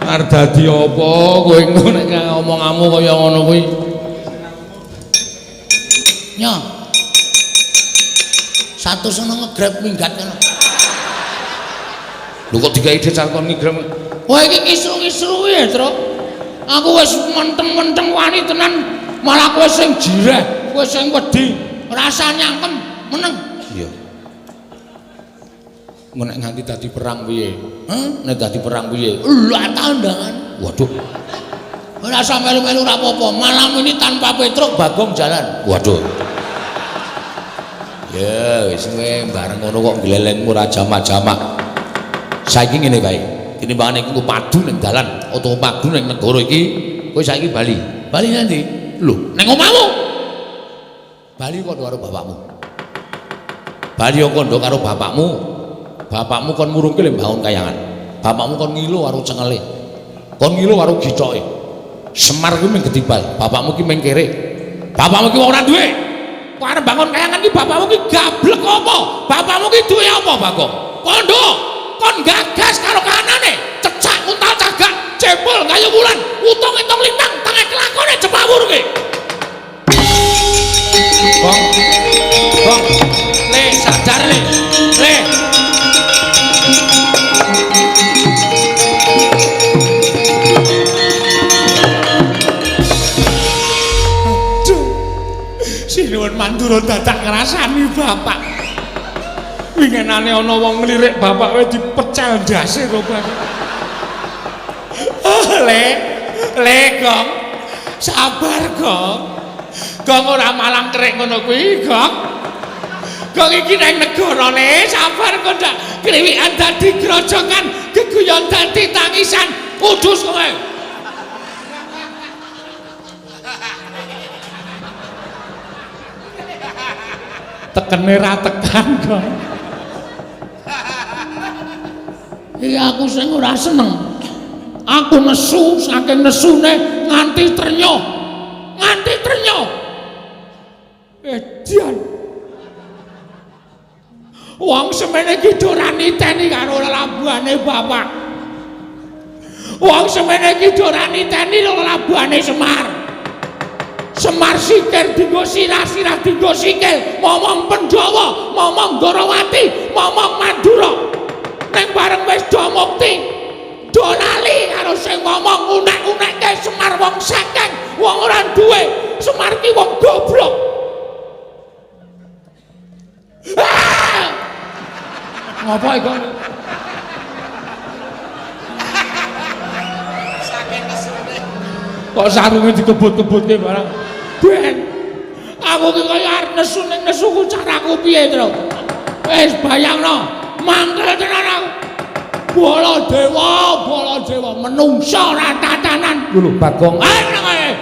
Arep dadi apa kowe engko nek omonganmu kaya ngono kuwi? Nyo. Satu sono ngegrab minggat kono. Lho kok digawe dhewe kon ngegrab? Wah iki kisru-kisru ya, Truk. Aku wis menteng-menteng wani tenan, malah kowe sing jireh, kowe sing wedi, rasa nyangkem meneng. Iya. Nek nganti dadi perang piye? Hah? Nek dadi perang piye? Lah tandangan. Waduh. Ora usah melu-melu ora apa-apa. Malam ini tanpa Petruk Bagong jalan. Waduh. Ya wis kowe bareng ngono kok glelengmu ora jamak-jamak. Saiki ngene bae. Tinimbangane iku padu ning dalan utawa padu ning negara iki, kowe saiki bali. Bali nanti? Lho, ning omahmu. Bali kandha karo bapakmu. Bali kandha karo bapakmu. Bapakmu kon murungke le mbangun kayangan. Bapakmu kon ngilu karo cengele. Kon ngilu karo githoke. Semar kuwi mung getibal, bapakmu ki mung kere. Bapakmu ki wong ora duwe. Kok arep bangun kayangan ki bapakmu ki gablek apa? Bapakmu ki duwe apa, Bagong? Kondo, kon gagas karo kahanane, cecak untal cagak, jebol gayu wulan, utung entung lintang, tengah kelakone jepawur ki. Bong. Bong. Le sadar le. Le. Sinuwun Mandura dadak ngrasani bapak. Winginane ana wong nglirik bapak kowe dipecel ndase to, Pak. Oh, le, le Gong. Sabar, Gong. Gong ora malang kerik ngono kuwi, Gong. Gong iki nang negara le, sabar kok ndak kriwikan dadi grojokan, geguyon dadi tangisan. Kudus kowe. Tekene ra tekan kok. Iki aku sing ora seneng. Aku nesu saking nesune nganti ternyo. Nganti ternyo. Edian. Wong semene iki ora niteni karo lelabuhane bapak. Wong semene iki ora niteni lelabuhane Semar. Semar sikir dinggo sirah, sirah dinggo sikil, momong Pandhawa, momong Ndorowati, momong Mandura. Ning bareng wis do mukti, do lali karo sing ngomong unek-unekke Semar wong sekeng, wong ora duwe, Semar ki wong goblok. Ah! Ngopo iku? Saking nesune. Kok sarunge dikebut-kebutke barang. Ben. Aku ki kaya arep nesu ning nesuku caraku piye, Tru? Wis bayangno, mangkel tenan aku. Baladewa, Baladewa menungsa ora tatanan. Lho Bagong. Ae.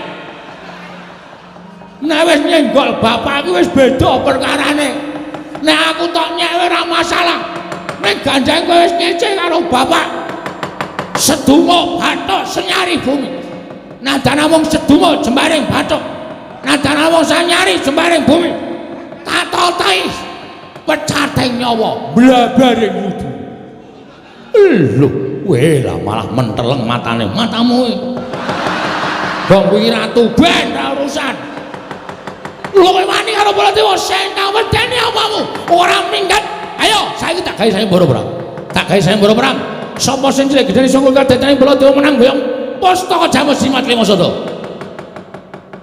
Nek wis nyenggol bapak iki wis beda perkarane. Nek aku tok nyek ora masalah. Nek ganjang kowe wis ngece karo bapak. Sedumo bathuk senyari bumi. Nadan namung sedumo jembaring bathuk. Nadan namung sanyari jembaring bumi. Tatotai pecating nyawa blabaring wudu. Lho, weh lah malah menteleng matane. Matamu. Bong kuwi ratu ben ra urusan. Lho kowe wani karo Baladewa sing tak wedeni apamu? Ora minggat. Ayo, saiki tak gawe sayembara perang. Tak gawe sayembara perang. Sapa sing cilik gedene sangka kadetane Baladewa menang boyong pustaka Jamus Jimat Lima Sada.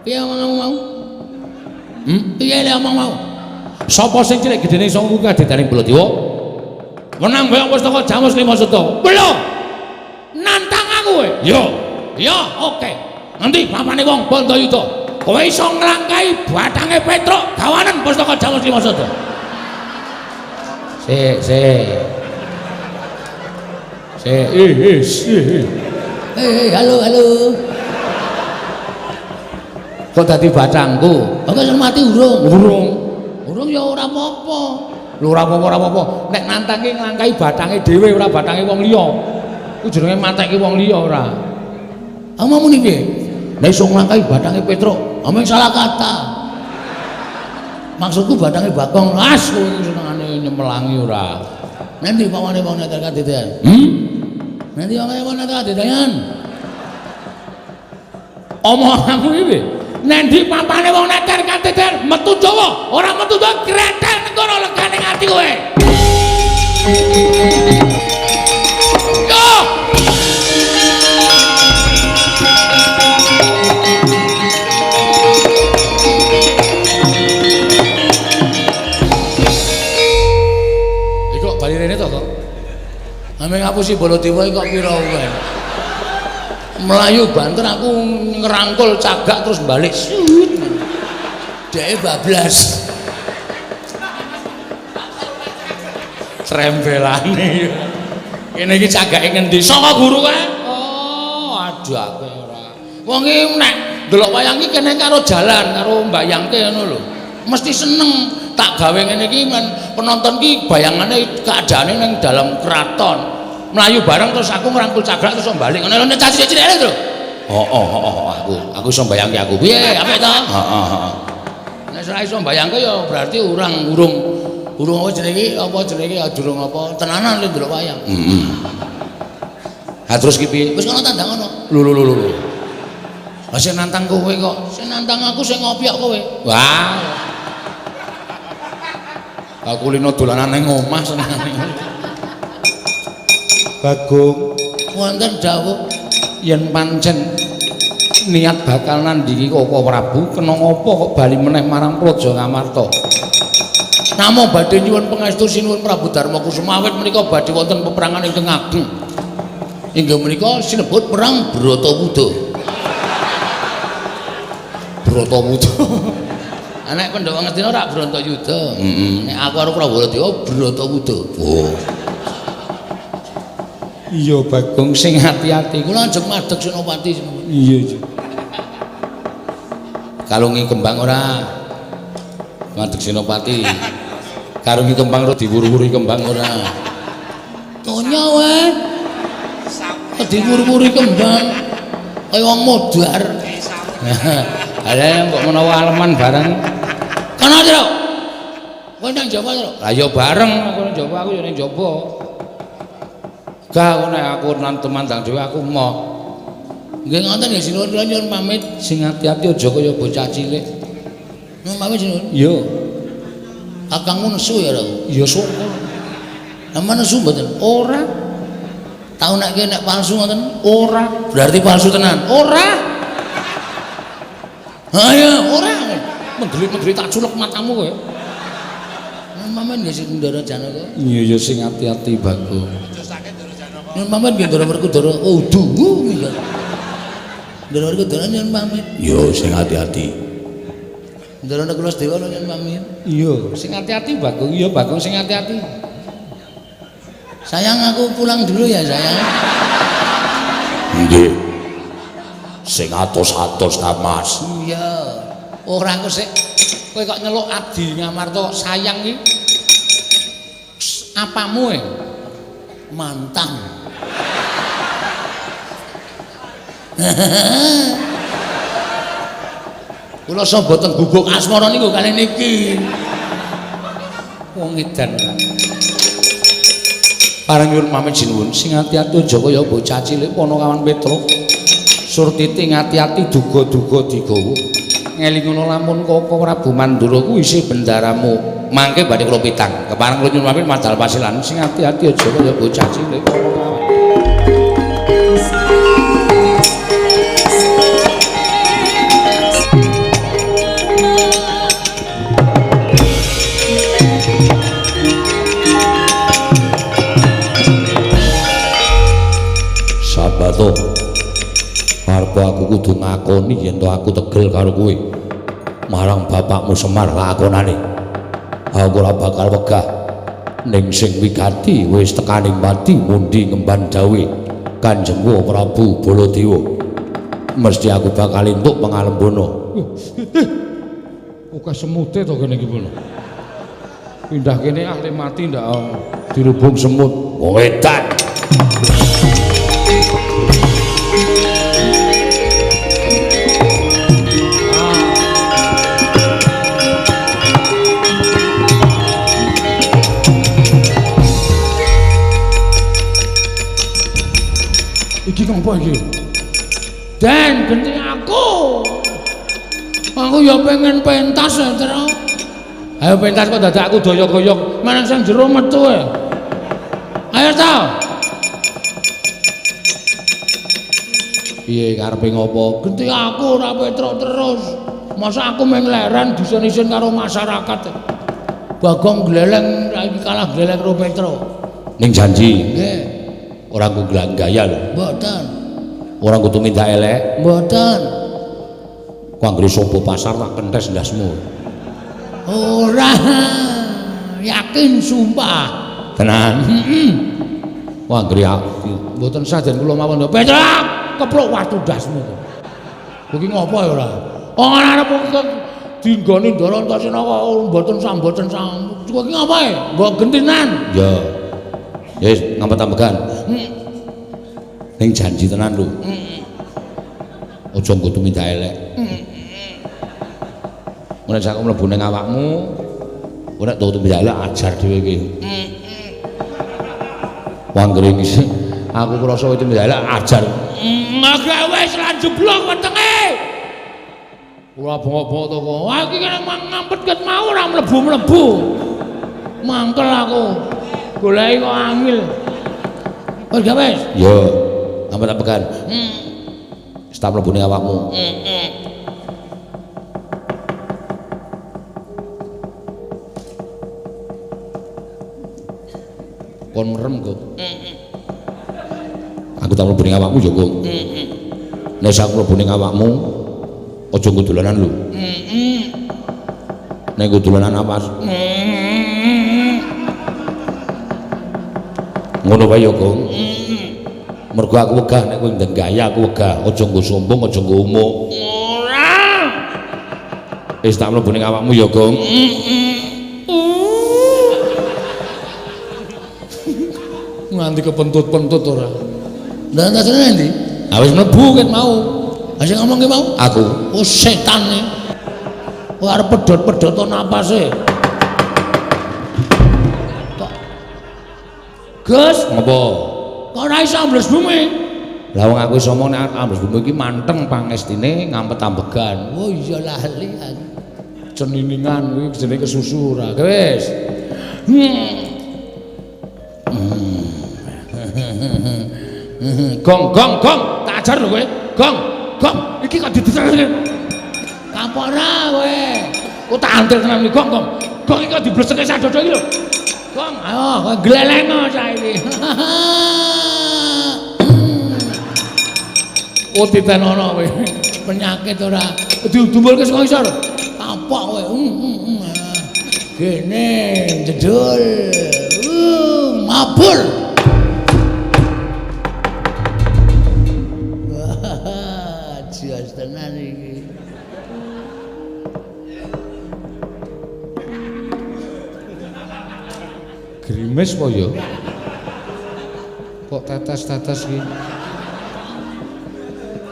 Piye omongmu mau? Piye le omong mau? Sapa sing cilik gedene sangka kadetane Baladewa menang boyong pustaka Jamus Lima Sada? Belum. Nantang aku kowe. Yo. Yo, oke. Nanti papane wong Bandayuda. Kowe iso nglangkai batange Petruk gawanen pustaka Jamus Lima Sada. Sik, sik. Sik, eh, eh. Eh, halo, halo. Kok dadi batangku? Kok sing mati urung? Urung. Urung ya ora apa-apa. Lho ora apa-apa, ora apa-apa. Nek nantang ki nglangkai batange dhewe ora batange wong liya. Ku jenenge matekke wong liya ora. Omongmu muni piye? Nek iso nglangkai batange Petruk, omong salah kata. Maksudku bathange Bagong. As kowe iki senengane nyemelangi ora. Nanti pawane wong neter kadedean. Nanti pawane wong neter kadedean. Omonganmu iki piye? Nendi papane wong neter kadedean metu Jawa, ora metu Jawa gretel negara legane ati kowe. Yo! Iki kok bali rene to kok? Ame ngapusi Baladewa iki kok pira kowe? Melayu banter aku ngerangkul cagak terus balik. Sut. Dheke bablas. Trembelane. Kene iki cagake ngendi? Saka guru kae. Oh, aduh aku ora. Wong iki nek ndelok wayang iki kene karo jalan, karo mbayangke ngono lho. Mesti seneng tak gawe ngene iki penonton ki bayangane keadaane ning dalam keraton. Melayu bareng terus aku ngrangkul cagak terus balik ngono lho cah cilik-cilik lho. Heeh heeh aku iso mbayangke aku. Piye apik to? Heeh heeh. Nek ora iso mbayangke ya berarti urang urung urung apa jenenge iki apa jenenge ya durung apa tenanan lho ndelok wayang. Heeh. Ha terus ki piye? Wis kono tandang ngono. Lho lho lho lho. Lah sing nantang kowe kok. Sing nantang aku sing ngopiok kowe. Wah. Aku lino dolanan ning omah senengane. Bagong wonten dawuh yen pancen niat bakal nandhingi Koko Prabu kena ngapa kok bali meneh marang Praja Ngamarta. Namung badhe nyuwun pangestu sinuwun Prabu Darma Kusuma awit menika badhe wonten peperangan ingkang ageng. Inggih menika sinebut perang Bratawuda. Bratawuda. Nek Pandhawa Ngastina ora Bratayuda. Heeh. Nek aku karo Prabu Baladewa Bratawuda. Oh. Iya Bagong sing hati-hati. Kula ajeng madheg Senopati. Iya iya. Kalungi kembang ora? Madheg Senopati. Karungi kembang ora diwur-wuri kembang ora? Tonya wae. Diwur-wuri kembang kaya wong modar. Ala mbok menawa aleman bareng. Kono Tru. Kowe nang Jawa Tru? Lah ya bareng aku nang Jawa aku ya ning Jawa. Gak aku nek aku nang temandang dhewe aku moh. Nggih ngoten nggih sinuwun kula nyuwun pamit sing ati-ati aja kaya bocah cilik. Nyuwun pamit sinuwun. Iya. Kakangmu nesu ya aku. Ya syukur. Lah nesu mboten? Ora. Tau nek nek palsu ngoten? Ora. Berarti palsu tenan? Ora. Ha ya, ora. Mendelik-mendelik tak culek matamu kowe. Nyuwun pamit nggih sing Ndara Janaka. Iya ya sing ati-ati Bagong. Nyuwun pamit nggih Ndara Werkudara. Oh, duh. Ndara Werkudara nyuwun pamit. Yo sing ati-ati. Ndara Nakula Dewa nyuwun pamit. Iya, sing ati-ati Bagong. Iya Bagong sing ati-ati. Sayang aku pulang dulu ya sayang. Nggih. Sing atos-atos ta Mas. Iya. Ora aku sik kowe kok nyeluk Adi Ngamarta sayang iki. Apamu e? Mantan. Kula sok boten guguk asmara niku kalih niki. Wong edan ora. Parang nyuwun pamit sinuwun sing ati-ati aja kaya bocah cilik Panakawan Petruk. Surtiti ngati-ati duga-duga digawa. Ngelingono lamun Koko Prabu Mandura kuwi isih bendaramu. Mangke badhe kula pitang. Kepareng kula nyuwun pamit madal pasilan sing ati-ati aja kaya bocah cilik Panakawan. Sabato arep aku kudu ngakoni yen to aku tegel karo kowe marang bapakmu Semar lakonane. Aku ora bakal wegah ning sing wigati wis tekaning pati mundi ngemban dawuh Kanjeng Prabu Baladewa. Mesti aku bakal entuk pangalembana. Oke semute to kene iki pun. Pindah kene ah le mati ndak dirubung semut. Wong edan. Den genti aku. Aku ya pengen pentas ya, Tru. Ayo pentas kok dadak aku doyok-doyok. Manang sing jero metu e. Ayo ta. Piye karepe ngopo? Genti aku ora Petruk terus. Masa aku mung leren disen-isen karo masyarakat. Bagong gleleng saiki kalah gleleng karo Petruk. Ning janji. Nggih. Ora nggo gaya lho. Mboten. Ora nggo tumindak elek. Mboten. Ku anggere sobo pasar tak kentes ndasmu. Ora. Yakin sumpah. Tenan. Heeh. Ku anggere aku mboten sah den kula mawon. Petruk, keplok watu ndasmu. Kowe iki ngopo ya ora? Wong ora arep dinggoni Ndara Antasena kok mboten samboten sam. Kowe iki ngopo e? Mbok gentinan. Ya. Wis ngampet-ambegan. Ning janji tenan lho. Aja nggo tumindak elek. Nek sak mlebu ning awakmu, nek tumindak elek ajar dhewe iki. Wanggere iki aku krasa tumindak elek ajar. Agak wis lan jeblok wetenge. Ora bengok-bengok to kok. Wah iki kene ngampet ket mau ora mlebu-mlebu. Mangkel aku. Goleki kok angil. Wis gak wis? Ya, ngampet-ambegan. Wis tak mlebu ning awakmu. Kon merem kok. Aku tak mlebu ning awakmu ya, Kong. Nek sak mlebu ning awakmu aja nggo dolanan lho. Nek nggo dolanan awas. Ngono wae ya, Kong. Mergo aku wegah nek kowe ndeng gaya aku wegah, aja nggo sombong, aja nggo umuk. Ora. Wis tak mlebu ning awakmu ya, Kong. Nganti kepentut-pentut ora. Lah tasane endi? Ha wis mlebu ket mau. Ha sing ngomong ki mau? Aku. Oh setan e. Kok arep pedhot-pedhoto napase. Kok Gus, ngopo? Kok ora iso ambles bumi? Lah wong aku iso omong nek ambles bumi iki manteng pangestine ngampet-ambegan. Oh iya lali aku. Ceniningan kuwi jenenge kesusu ora. Wis. Gong gong gong, tak ajar lho kowe. Gong, gong, iki kok didesek. Kapok ora kowe. Kok tak antil tenan iki gong gong. Gong iki kok dibleseke sadodo iki lho. Gong, ayo kowe gleleng saiki. Oh titenono kowe. Penyakit ora. Didumbulke saka isor. Kapok kowe. Gene jedul. Mabur. Jos tenan iki. Grimes po ya? Kok tetes-tetes iki?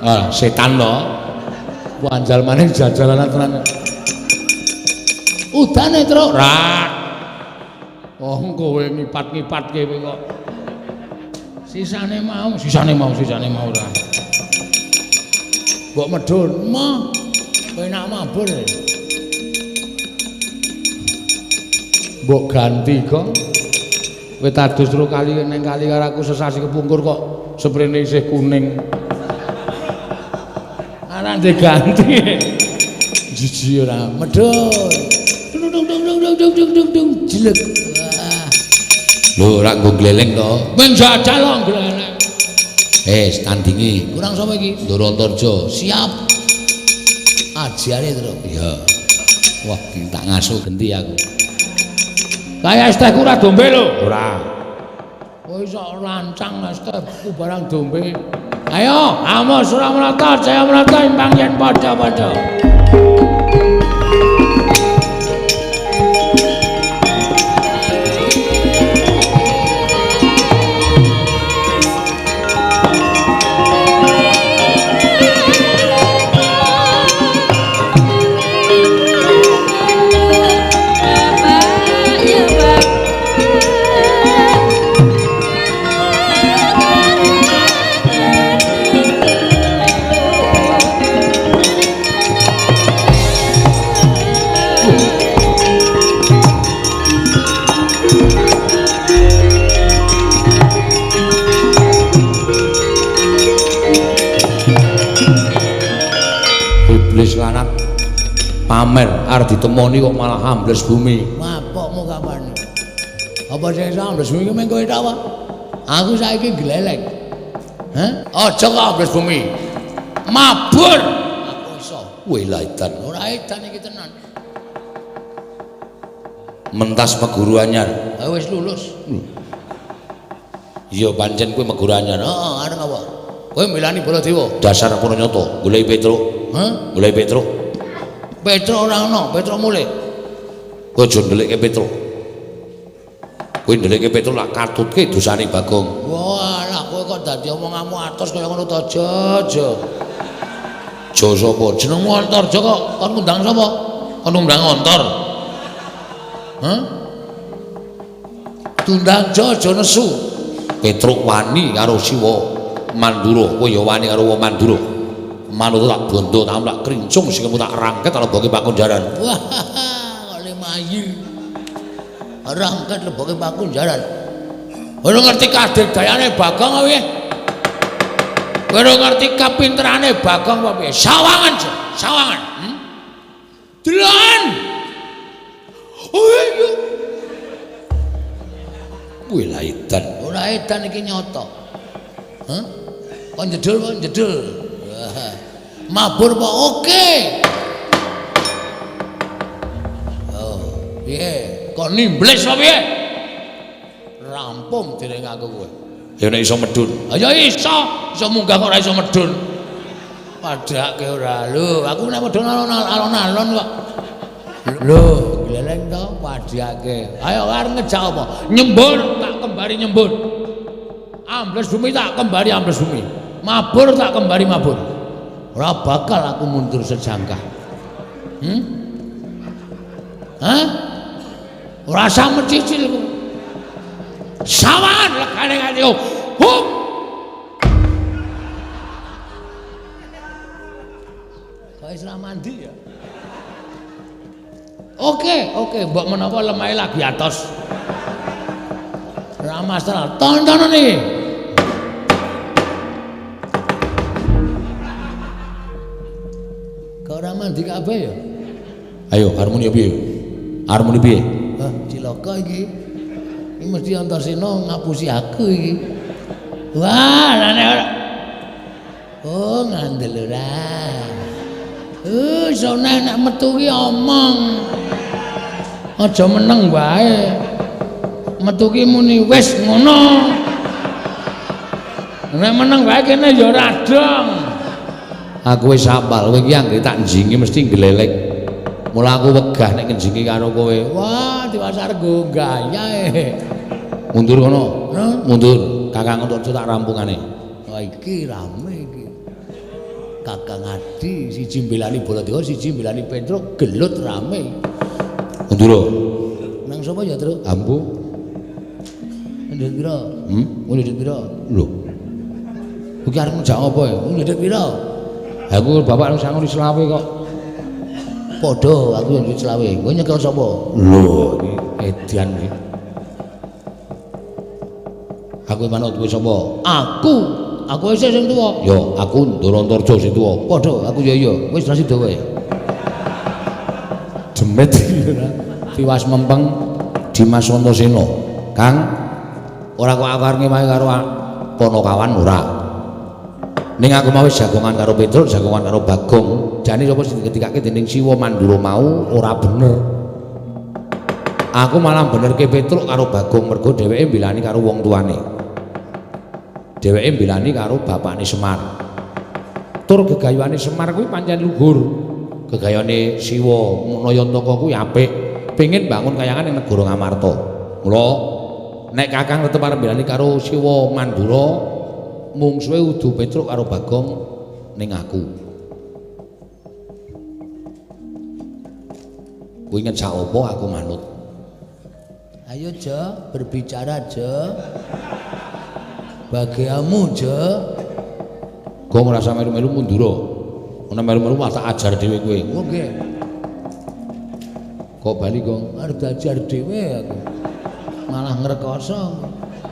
Ah, setan to. Wanjal maning jajalanan tenan. Udane, Truk. Ra. Oh, kowe ngipat-ngipatke kowe kok. Sisane mau, sisane mau, sisane mau ora. Mbok medhun, mah. Penak mabur. Mbok ganti kok. Kowe tadus tru kali ning kali karo aku sesasi kepungkur kok sprene isih kuning. Ora diganti. Jiji ora medhun. Dung dung dung dung dung dung dung dung jelek. Lho ora nggo gleleng to. Men jajal kok gleleng. Wis tandingi. Kurang sapa iki? Ndara Antarja. Siap. Ajare, Truk. Iya. Wah, tak ngasuh genti aku. Kaya es tehku ora dombe lho. Ora. Kowe iso lancang es tehku barang dombe. Ayo, amos ora mrata, jaya mrata imbang yen padha-padha. Bapak ya Bapak. Iblis lanat pamer arep ditemoni kok malah ambles bumi. Mapokmu kapan? Apa sing iso ambles bumi meng kowe tok apa? Aku saiki gleleng. Hah? Aja kok ambles bumi. Mabur. Aku iso. Wih lah edan. Ora edan iki tenan. Mentas meguru anyar. Ha wis lulus. Iya pancen kowe meguru anyar. Heeh, arep apa? Kowe milani Baladewa. Dasar kono nyata, goleki Petruk. Hah? Goleki Petruk. Petruk ora ono, Petruk mulih. Kowe aja ndelikke Petruk. Kowe ndelikke Petruk lak katutke dosane Bagong. Walah, kowe kok dadi omonganmu atos kaya ngono to, Jo. Jo sapa? Jenengmu Antarja kok kon ngundang sapa? Kon ngundang Antar. Hah? Tundang Jo aja nesu. Petruk wani karo Siwa Mandura, kowe ya wani karo wong Mandura. Manut tak bondo, tak tak krincung sikilmu tak rangket leboke pakunjaran. Wah, kok lemayi. Rangket leboke pakunjaran. Ora ngerti kadigdayane Bagong apa piye? Ora ngerti kapinterane Bagong apa piye? Sawangan, Jo, sawangan. Deloken. Oh iya. Kuwi lah edan. Ora edan iki nyata. Hah? Kon jedul, kon jedul. Mabur apa oke? Oh, piye? Kok nimbles apa piye? Rampung dereng aku kowe. Ya nek iso medhun. Ha ya iso, iso munggah kok ora iso medhun. Padhake ora. Lho, aku nek medhun alon-alon kok. Lho, gleleng to padhake. Ayo arep ngejak apa? Nyembur tak kembari nyembur. Ambles bumi tak kembari ambles bumi. Mabur tak kembari mabur. Ora bakal aku mundur sejangkah. Hah? Ora usah mencicil ku. Sawangan legane ngati. Hup. Kok wis ra mandi ya? Oke, oke, mbok menawa lemahe lagi atos. Ora masalah. Tontonan iki. Kok ora mandi kabeh ya? Ayo, harmoni piye? Harmoni piye? Hah, cilaka iki. Iki mesti Antarsena ngapusi aku iki. Wah, lah nek ora. Oh, ngandel ora. Sone nek metu ki omong. Aja meneng wae. Metu ki muni wis ngono. Nek meneng wae kene ya ora dong. Aku wis hafal, kowe iki anggere tak njingi mesti glelek. Mula aku wegah nek ngenjingi karo kowe. Wah, diwasar nggo gaya e. Mundur kono. Mundur. Kakang Antarja tak rampungane. Wah, iki rame iki. Kakang Adi siji mbelani Baladewa, siji mbelani Petruk, gelut rame. Mundur. Nang sapa ya, Truk? Ambu. Ndhit pira? Ndhit pira? Lho. Iki arep ngejak apa ya? Ndhit pira? Aku bapak nang sangoni selawe kok. Padha, aku yo ndhit selawe. Kowe nyekel sapa? Lho, iki edan iki. Aku manut kowe sapa? Aku. Aku isih sing tuwa. Yo, aku Ndara Antarja sing tuwa. Padha, aku ya iya. Wis ra sida kowe. Demit tiwas mempeng Dimas Antasena. Kang, ora kok aku arep ngewangi karo Panakawan ora. Ning aku mau wis jagongan karo Petruk, jagongan karo Bagong. Jane sapa sing diketikake dening Siwa Mandura mau ora bener. Aku malah benerke Petruk karo Bagong mergo dheweke mbelani karo wong tuane. Dheweke mbelani karo bapakne Semar. Tur gegayuhane Semar kuwi pancen luhur. Gegayane Siwa Nayantaka kuwi apik. Pengin bangun kayangan ning negara Ngamarta. Mula nek Kakang tetep arep mbelani karo Siwa Mandura, mungsuhe udu Petruk karo Bagong ning aku. Kuwi ngejak apa aku manut. Ayo Jo, berbicara Jo. Bagiamu Jo. Gong ora usah melu-melu mundura. Ana melu-melu malah tak ajar dhewe kowe. Oke. Kok bali Gong? Arep diajar dhewe aku. Malah ngrekoso.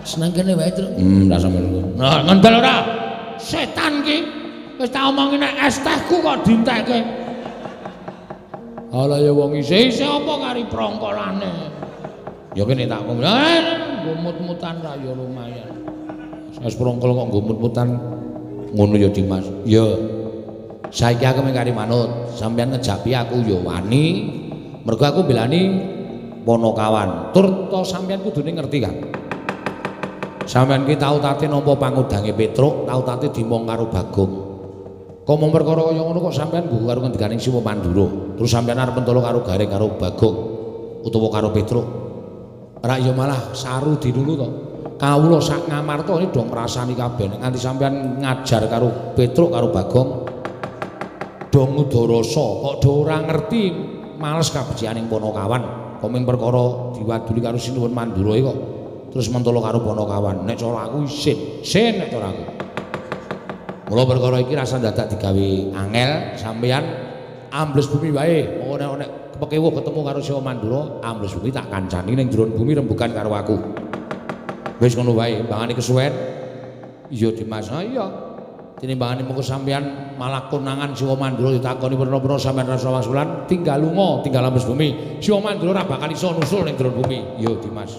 Seneng kene wae, Truk. Ora usah melu. Nah, ngendel ora? Setan ki. Wis tak omongi nek es tehku kok dientekke. Ala ya wong isih-isih apa kari prongkolane. Ya kene tak ngomong. Nggo mut-mutan ra ya lumayan. Wis prongkol kok nggo mut-mutan ngono ya Dimas. Ya. Saiki aku mung kari manut, sampeyan ngejapi aku ya wani. Mergo aku belani Ponokawan. Tur to sampeyan kudune ngerti kan. Sampeyan ki tau tate nampa pangudange Petruk, tau tate dimong karo Bagong. Kok mung perkara kaya ngono kok sampeyan nggo karo ngendikaning Siwa Mandura. Terus sampeyan arep mentolo karo Gareng karo Bagong utawa karo Petruk. Ora ya malah saru dinulu to. Kawula sak Ngamarta ini do ngrasani kabeh nganti sampeyan ngajar karo Petruk karo Bagong do ngudarasa kok do ora ngerti males kabecikaning Ponokawan. Kok mung perkara diwaduli karo Sinuwun Mandura kok terus mentolo karo Ponokawan. Nek cara aku isin, sin nek cara aku. Mula perkara iki rasa dadak digawe angel sampeyan ambles bumi wae. Monggo nek kepekewuh ketemu karo Siwa Mandura, ambles bumi tak kancani ning jero bumi rembugan karo aku. Wis ngono wae, mbangane kesuwen. Iya Dimas, ha iya. Tinimbangane mengko sampeyan malah konangan Siwa Mandura ditakoni werna-werna sampeyan rasa wangsulan, tinggal lunga, tinggal ambles bumi. Siwa Mandura ora bakal iso nusul ning jero bumi. Iya Dimas.